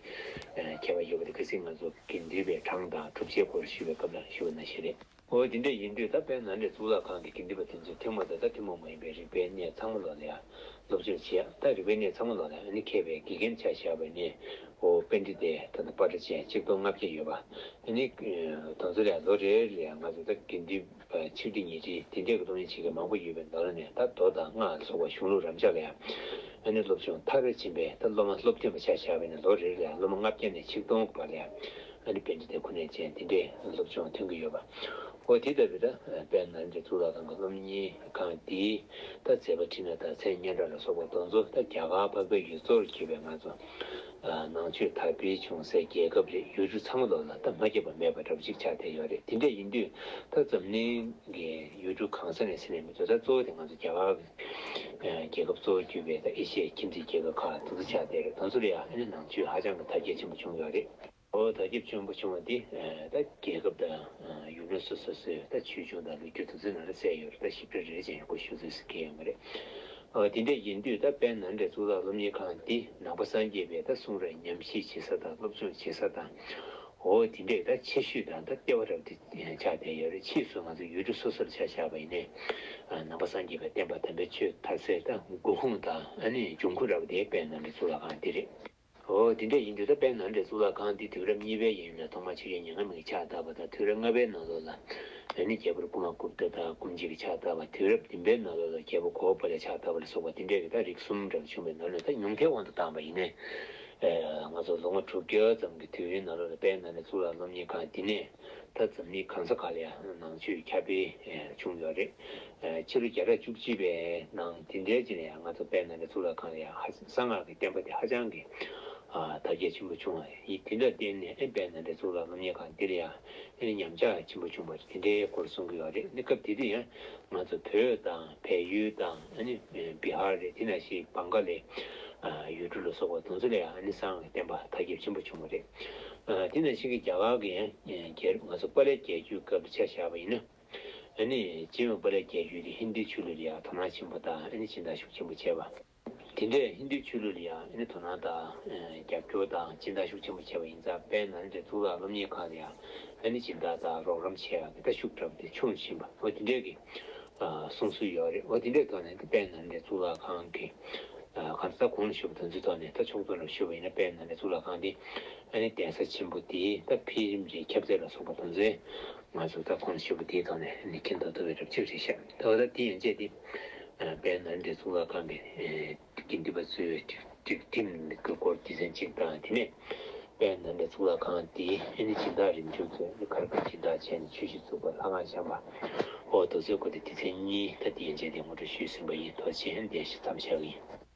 ཁྱད་པར་ཡོད་པ་དེ་གལ་སྲིད་ང་ཚོ་དགེ་འདུན་པའི་གྲངས་དང་གྲུབ་ཆའི་སྐོར་ཞུས་པའི་སྐབས་ལ་ཞུ་བ་ནང་བཞིན་རེད། འོ་དེ་འདྲ་ཡིན་དུས་ད་དཔལ་ནཱ་ལེནྡྲའི་གཙུག་ལག་ཁང་གི་དགེ་འདུན་པ་དེ་ཚོས་ཐུན་མོང་མ་ཡིན་པའི་རིག་པའི་གནས་ཚང་མ་ལོག་ལ་ཡང་སློབ་སྦྱོང་བྱས། ད་རིག་པའི་གནས་ཚང་མ་ལོག་ལ་ཡང་ཨ་ནི་མཁས་པའི་དགེ་རྒན་ཆ་བཞག་པ་ཡིན་ན་འོ་པཎྜི་ཏའི་ད་ལྟ་པ་ཏྲ་ཅན་ཆིག་སྟོང་ལྔ་བརྒྱ་ཡོད་པ་ཨ་ནི་དེ་ཚོ་ལ་ཡང་ལོ་རེ་རེ་ལ་ཡང་ང་ཚོ་ད་དགེ་འདུན་པ་ཆིག་ཁྲི་ཉིས་ཁྲི་དེ་འདྲའི་གི་སློབ་གཉེར་བྱེད་མཁན་མང་པོ་ཡོད་པའི་ནང་ལ་ནས་ད་མདོ་དང་སྔགས་ལ་སོགས་པ་གཞུང་ལུགས་རབ་འབྱམས་ལ་ཡང་ཨ་ནི་སློབ་སྦྱོང་མཐར་ཕྱིན་པའི་ད་སློབ་མ་སློབ་ཐོན་པ་ཆ་བཞག་པ་ཡིན་ན་ལོ་རེ་རེ་ལ་ཡང་སློབ་མ་ལྔ་བརྒྱ་ནས་ཆིག་སྟོང་བར་ལ་ཡང་ཨ་ནི་པཎྜི་ཏའི་གོ་གནས་ཅན་དེ་འདྲའི་སློབ་སྦྱོང་ཐོན་གྱི་ཡོད་པ། འོ་དེ་ལྟ་བུའི་ད་དཔལ་ནཱ་ལེནྡྲའི་གཙུག་ལག་ཁང་གི་སློབ་གཉེར་ཁང་འདིའི་ད་མཛད་པ་འཕྲིན་ལས་དང་མཚན་སྙན་གྲགས་ལ་སོགས་པ་དེ་ཚོ་ད་རྒྱ་གར་འཕགས་པའི་ཡུལ་གཙོར་གྱུར་པའི་ང་ཚོ་ནང་ཆོས་དར་སྤེལ་བྱུང་སའི་རྒྱལ་ཁབ་རེད། ཡུལ་གྲུ་ཚང་མ་ལོག་ལ་ད་མ་ཁྱབ་པ་མེད་པ་འདྲ་པོ་ཅིག་ཆགས་བསྡད་ཡོད་རེད། དེ་འདྲ་ཡིན་དུས་ད་འཛམ་གླིང་གི་ཡུལ་གྲུ་གང་ས་ནས་ཟེར་ནས་མི་འདུག་ད་གཙོ་བོ་དེ་ང་ཚོ་རྒྱ་གར་གྱི་རྒྱལ་ཁབ་གཙོ་བོར་གྱུར་པའི་ད་ཨེ་ཤི་ཡའི་ཁྱིམ་མཚེས་རྒྱལ་ཁབ་ཁག་དེ་ཚོ་ཆགས་བསྡད་རེད། དེ་ཚོ་ལ་ཡང་ཨ་ནི་ནང་ཆོས་ཧ་ཅང་གི་དར་རྒྱས་ཆེན་པོ་བྱུང་ཡོད་རེད། འོ་དར་ཁྱབ་ཆེན་པོ་བྱུང་བ་འདི་ད་རྒྱལ་ཁབ་དང་ཡུལ་གྲུ་སོ་སོ་སོའི་ད་ཆོས་འབྱུང་དང་ལོ་རྒྱུས་དེ་ཚོའི་ནང་ལ་གསལ་ཡོད་རེད། ད་ཞིབ་ཕྲ་རེ་རེ་བྱས་ནས་ཁོ་ཞུ་ཚོད་ཟེར་གྱི་ཡོད་མ་རེད། འོ་དེ་འདྲ་ཡིན་དུས་ད་དཔལ་ནཱ་ལེནྡྲའི་གཙུག་ལག་སློབ་གཉེར་ཁང་འདི་ནང་པ་སངས་རྒྱས་པའི་ད་གསུང་རབ་ཉམས་ཞིབ་བྱེད་ས་དང་སློབ་སྦྱོང་བྱེད་ས་དང་། འོ་དེ་འདྲས་ད་ཆེ་ཤོས་དང་ད་ལྟེ་བ་འདྲ་བོ་དེ་ཆགས་བསྡད་ཡོད་རེད། ཕྱིས་སུ་ང་ཚོ་ཡུལ་གྲུ་སོ་སོར་ཆ་བཞག་པ་ཡིན་ནའི་ནང་པ་སངས་རྒྱས་པའི་བསྟན་པ་དམ་པའི་ཆོས་དར་སའི་ད་འགོ་ཁུངས་དང་ཨ་ནི་འབྱུང་ཁུངས་འདྲ་བོ་དེ་དཔལ་ནཱ་ལེནྡྲའི་གཙུག་ལག་ཁང་འདི་རེད། འོ་དེ་འདྲ་ཡིན་དུས་ད་དཔལ་ནཱ་ལེནྡྲའི་གཙུག་ལག་ཁང་འདི་དུས་རབས་གཉིས་པའི་གཡས་གཡོན་ལ་ཐོག་མར་ཆོས་རྒྱལ་ཉེ་མགར་མ་གིས་ཕྱག་བཏབ་པ་དང་། དུས་རབས་ལྔ་པའི་ནང་ལོགས་ལ་ཨ་ནི་རྒྱལ་པོ་ཀུ་མ་གུཔྟ་དང་སྐུ་མཆེད་ཀྱིས་ཕྱག་བཏབ་པ། དུས་རབས་བདུན་པའི་ནང་ལོགས་ལ་རྒྱལ་པོ་གོ་པ་ལས་ཕྱག་བཏབ་པ་ལ་སོགས་པ་དེ་འདྲའི་གི་ད་རིགས་གསུམ་འདྲ་བོ་བྱུང་བའི་ནང་ལས་ད་ཉུང་མཐའི་དབང་དུ་བཏང་བ་ཡིན་ནའི། ང་ཚོ་ལོ་ངོ་དྲུག་བརྒྱ་ཙམ་གྱི་དུས་ཡུན་ནང་ལོགས་ལ་དཔལ་ནཱ་ལེནྡྲའི་གཙུག་ལག་སློབ་གཉེར་ཁང་འདི་ནས་ད་འཛམ་གླིང་གང་ས་ག་ལ་ཡང་ནང་ཆོས་ཁྱབ་སྤེལ་བྱུང་ཡོད་རེད། ཕྱི་ལོ་བརྒྱ་ཕྲག་བཅུ་གཅིག་པའི་ནང་དེ་འདྲའི་ཅིག་ལ་ཡང་ང་ཚོ་དཔལ་ནཱ་ལེནྡྲའི་གཙུག་ལག་ཁང་ལ་ཡང་ཧ་གསང་སྔགས་ཀྱི་བསྟན་པ་དེ་ཧ་ཅང་གི་དར་རྒྱས་ཆེན་པོ་བྱུང་བ་ཡིན། དེ་འདྲ་བརྟེན་ནས་ཨེ་དཔལ་ནཱ་ལེནྡྲའི་གཙུག་ལག་སློབ་གཉེར་ཁང་འདི་ལ་ཡང་ཨེ་ཉམས་ཆག་ཆེན་པོ་བྱུང་བ་དེ་འདྲའི་སྐོར་གསུང་གི་ཡོད་རེད། ཨེ་སྐབས་དེ་དུས་ཡང་ང་ཚོ་བོད་དང་བལ་ཡུལ་དང་ཨ་ནི་བི་ཧར་རེད། དེ་ནང་བཞིན་བང་ག་ལའི་ཡུལ་གྲུ་ལ་སོགས་པ་དེ་ཚོ་ལ་ཡང་ཨ་ནི་གསང་སྔགས་ཀྱི་བསྟན་པ་དར་ཁྱབ་ཆེན་པོ་བྱུང་བ་རེད། དེ་ནང་བཞིན་གྱི་རྒྱ་གར་གྱི་ཡང་རྒྱལ་ང་ཚོ་པཱ་ལེ་རྒྱལ་རྒྱུད་སྐབས་ཆ་བཞག་པ་ཡིན་ན། ཨ་ནི་སྤྱི་ཡོངས་པཱ་ལེ་རྒྱལ་རྒྱུད་དེ་ཧིན་རྡུའི་ཆོས་ལུགས་ལ་ཡང་དོ་སྣང་ཆེན་པོ་དང་ཨ་ནི་སྦྱིན་བདག་ཤུགས་ཆེན་པོ་བྱས་པ། དེ་འདྲས་ཧིན་རྡུའི་ཆོས་ལུགས་ལ་ཡང་ཨ་ནི་དོ་སྣང་དང་རྒྱབ་སྐྱོར་དང་སྦྱིན་བདག་ཤུགས་ཆེན་པོ་བྱས་པ་ཡིན་ཙང་དཔལ་ནཱ་ལེནྡྲའི་གཙུག་ལག་སློབ་གཉེར་ཁང་ལ་ཡང་ཨ་ནི་སྦྱིན་བདག་དང་རོགས་རམ་བྱས་ཡག་གི་ད་ཤུགས་དྲག་པོ་དེ་ཆུང་བཞིན་པ་འོ་དེ་འདྲས་ཀྱི་གསུང་སྲོལ་ཡོད་རེད། འོ་དེ་འདྲས་ཐོག་ནས་དཔལ་ནཱ་ལེནྡྲའི་གཙུག་ལག་ཁང་གི་གང་ལྟར་གོང་ལ་ཞུས་པ་དང་ཚུལ་ཐོག་ནས་ད་ཕྱོགས་བསྡོམས་རེ་ཞུས་པ་ཡིན་ན་དཔལ་ནཱ་ལེནྡྲའི་གཙུག་ལག་ཁང་འདི་ཨ་ནི་གདན་ས་ཆེན་པོ་འདིའི་ད་འཕེལ་རིམ་རེད། ཁྱབ་ཚད་ལ་སོགས་པ་དང་ཚུལ་ང་ཚོ་ད་གོང་ལ་ཞུས་པ་འདིའི་ཐོག་ནས་ཨ་ནི་མཁྱེན་རྟོགས་ཐུབ་པའི་རབ་ཅིག་རེད་ཤག་ད་འོ་ད་འདི་ཡན་ཆད་འདི་དཔལ་ནཱ་ལེནྡྲའི་གཙུག་ལག་ཁང་གི་དགེ་འདུན་པ་ཚོའི་སྒྲིག་ཁྲིམས་ཀྱི་སྐོར་སྡེ་ཚན་གཅིག་དང་དེ་ནས་དཔལ་ནཱ་ལེནྡྲའི་གཙུག་ལག་ཁང་འདིའི་ཨ་ནི་སྦྱིན་བདག་རིམ་བྱོན་ཚོས་ཨ་ནི་ག་རེ་ག་རེ་སྦྱིན་བདག་བྱས་ནས་ཆོས་གཞིས་བཙུགས་པ་ལྷ་ཁང་བཞེངས་པ་འོ་དེ་ཚོའི་སྐོར་དེ་སྡེ་ཚན་གཉིས་ད་དེ་ཡན་ཆད་དེ་ངོ་སྤྲོད་ཞུས་ཟིན་པ་ཡིན། ཐུགས་རྗེ་ཆེ། འདིར་མཚམས་བཞག་གི་ཡིན།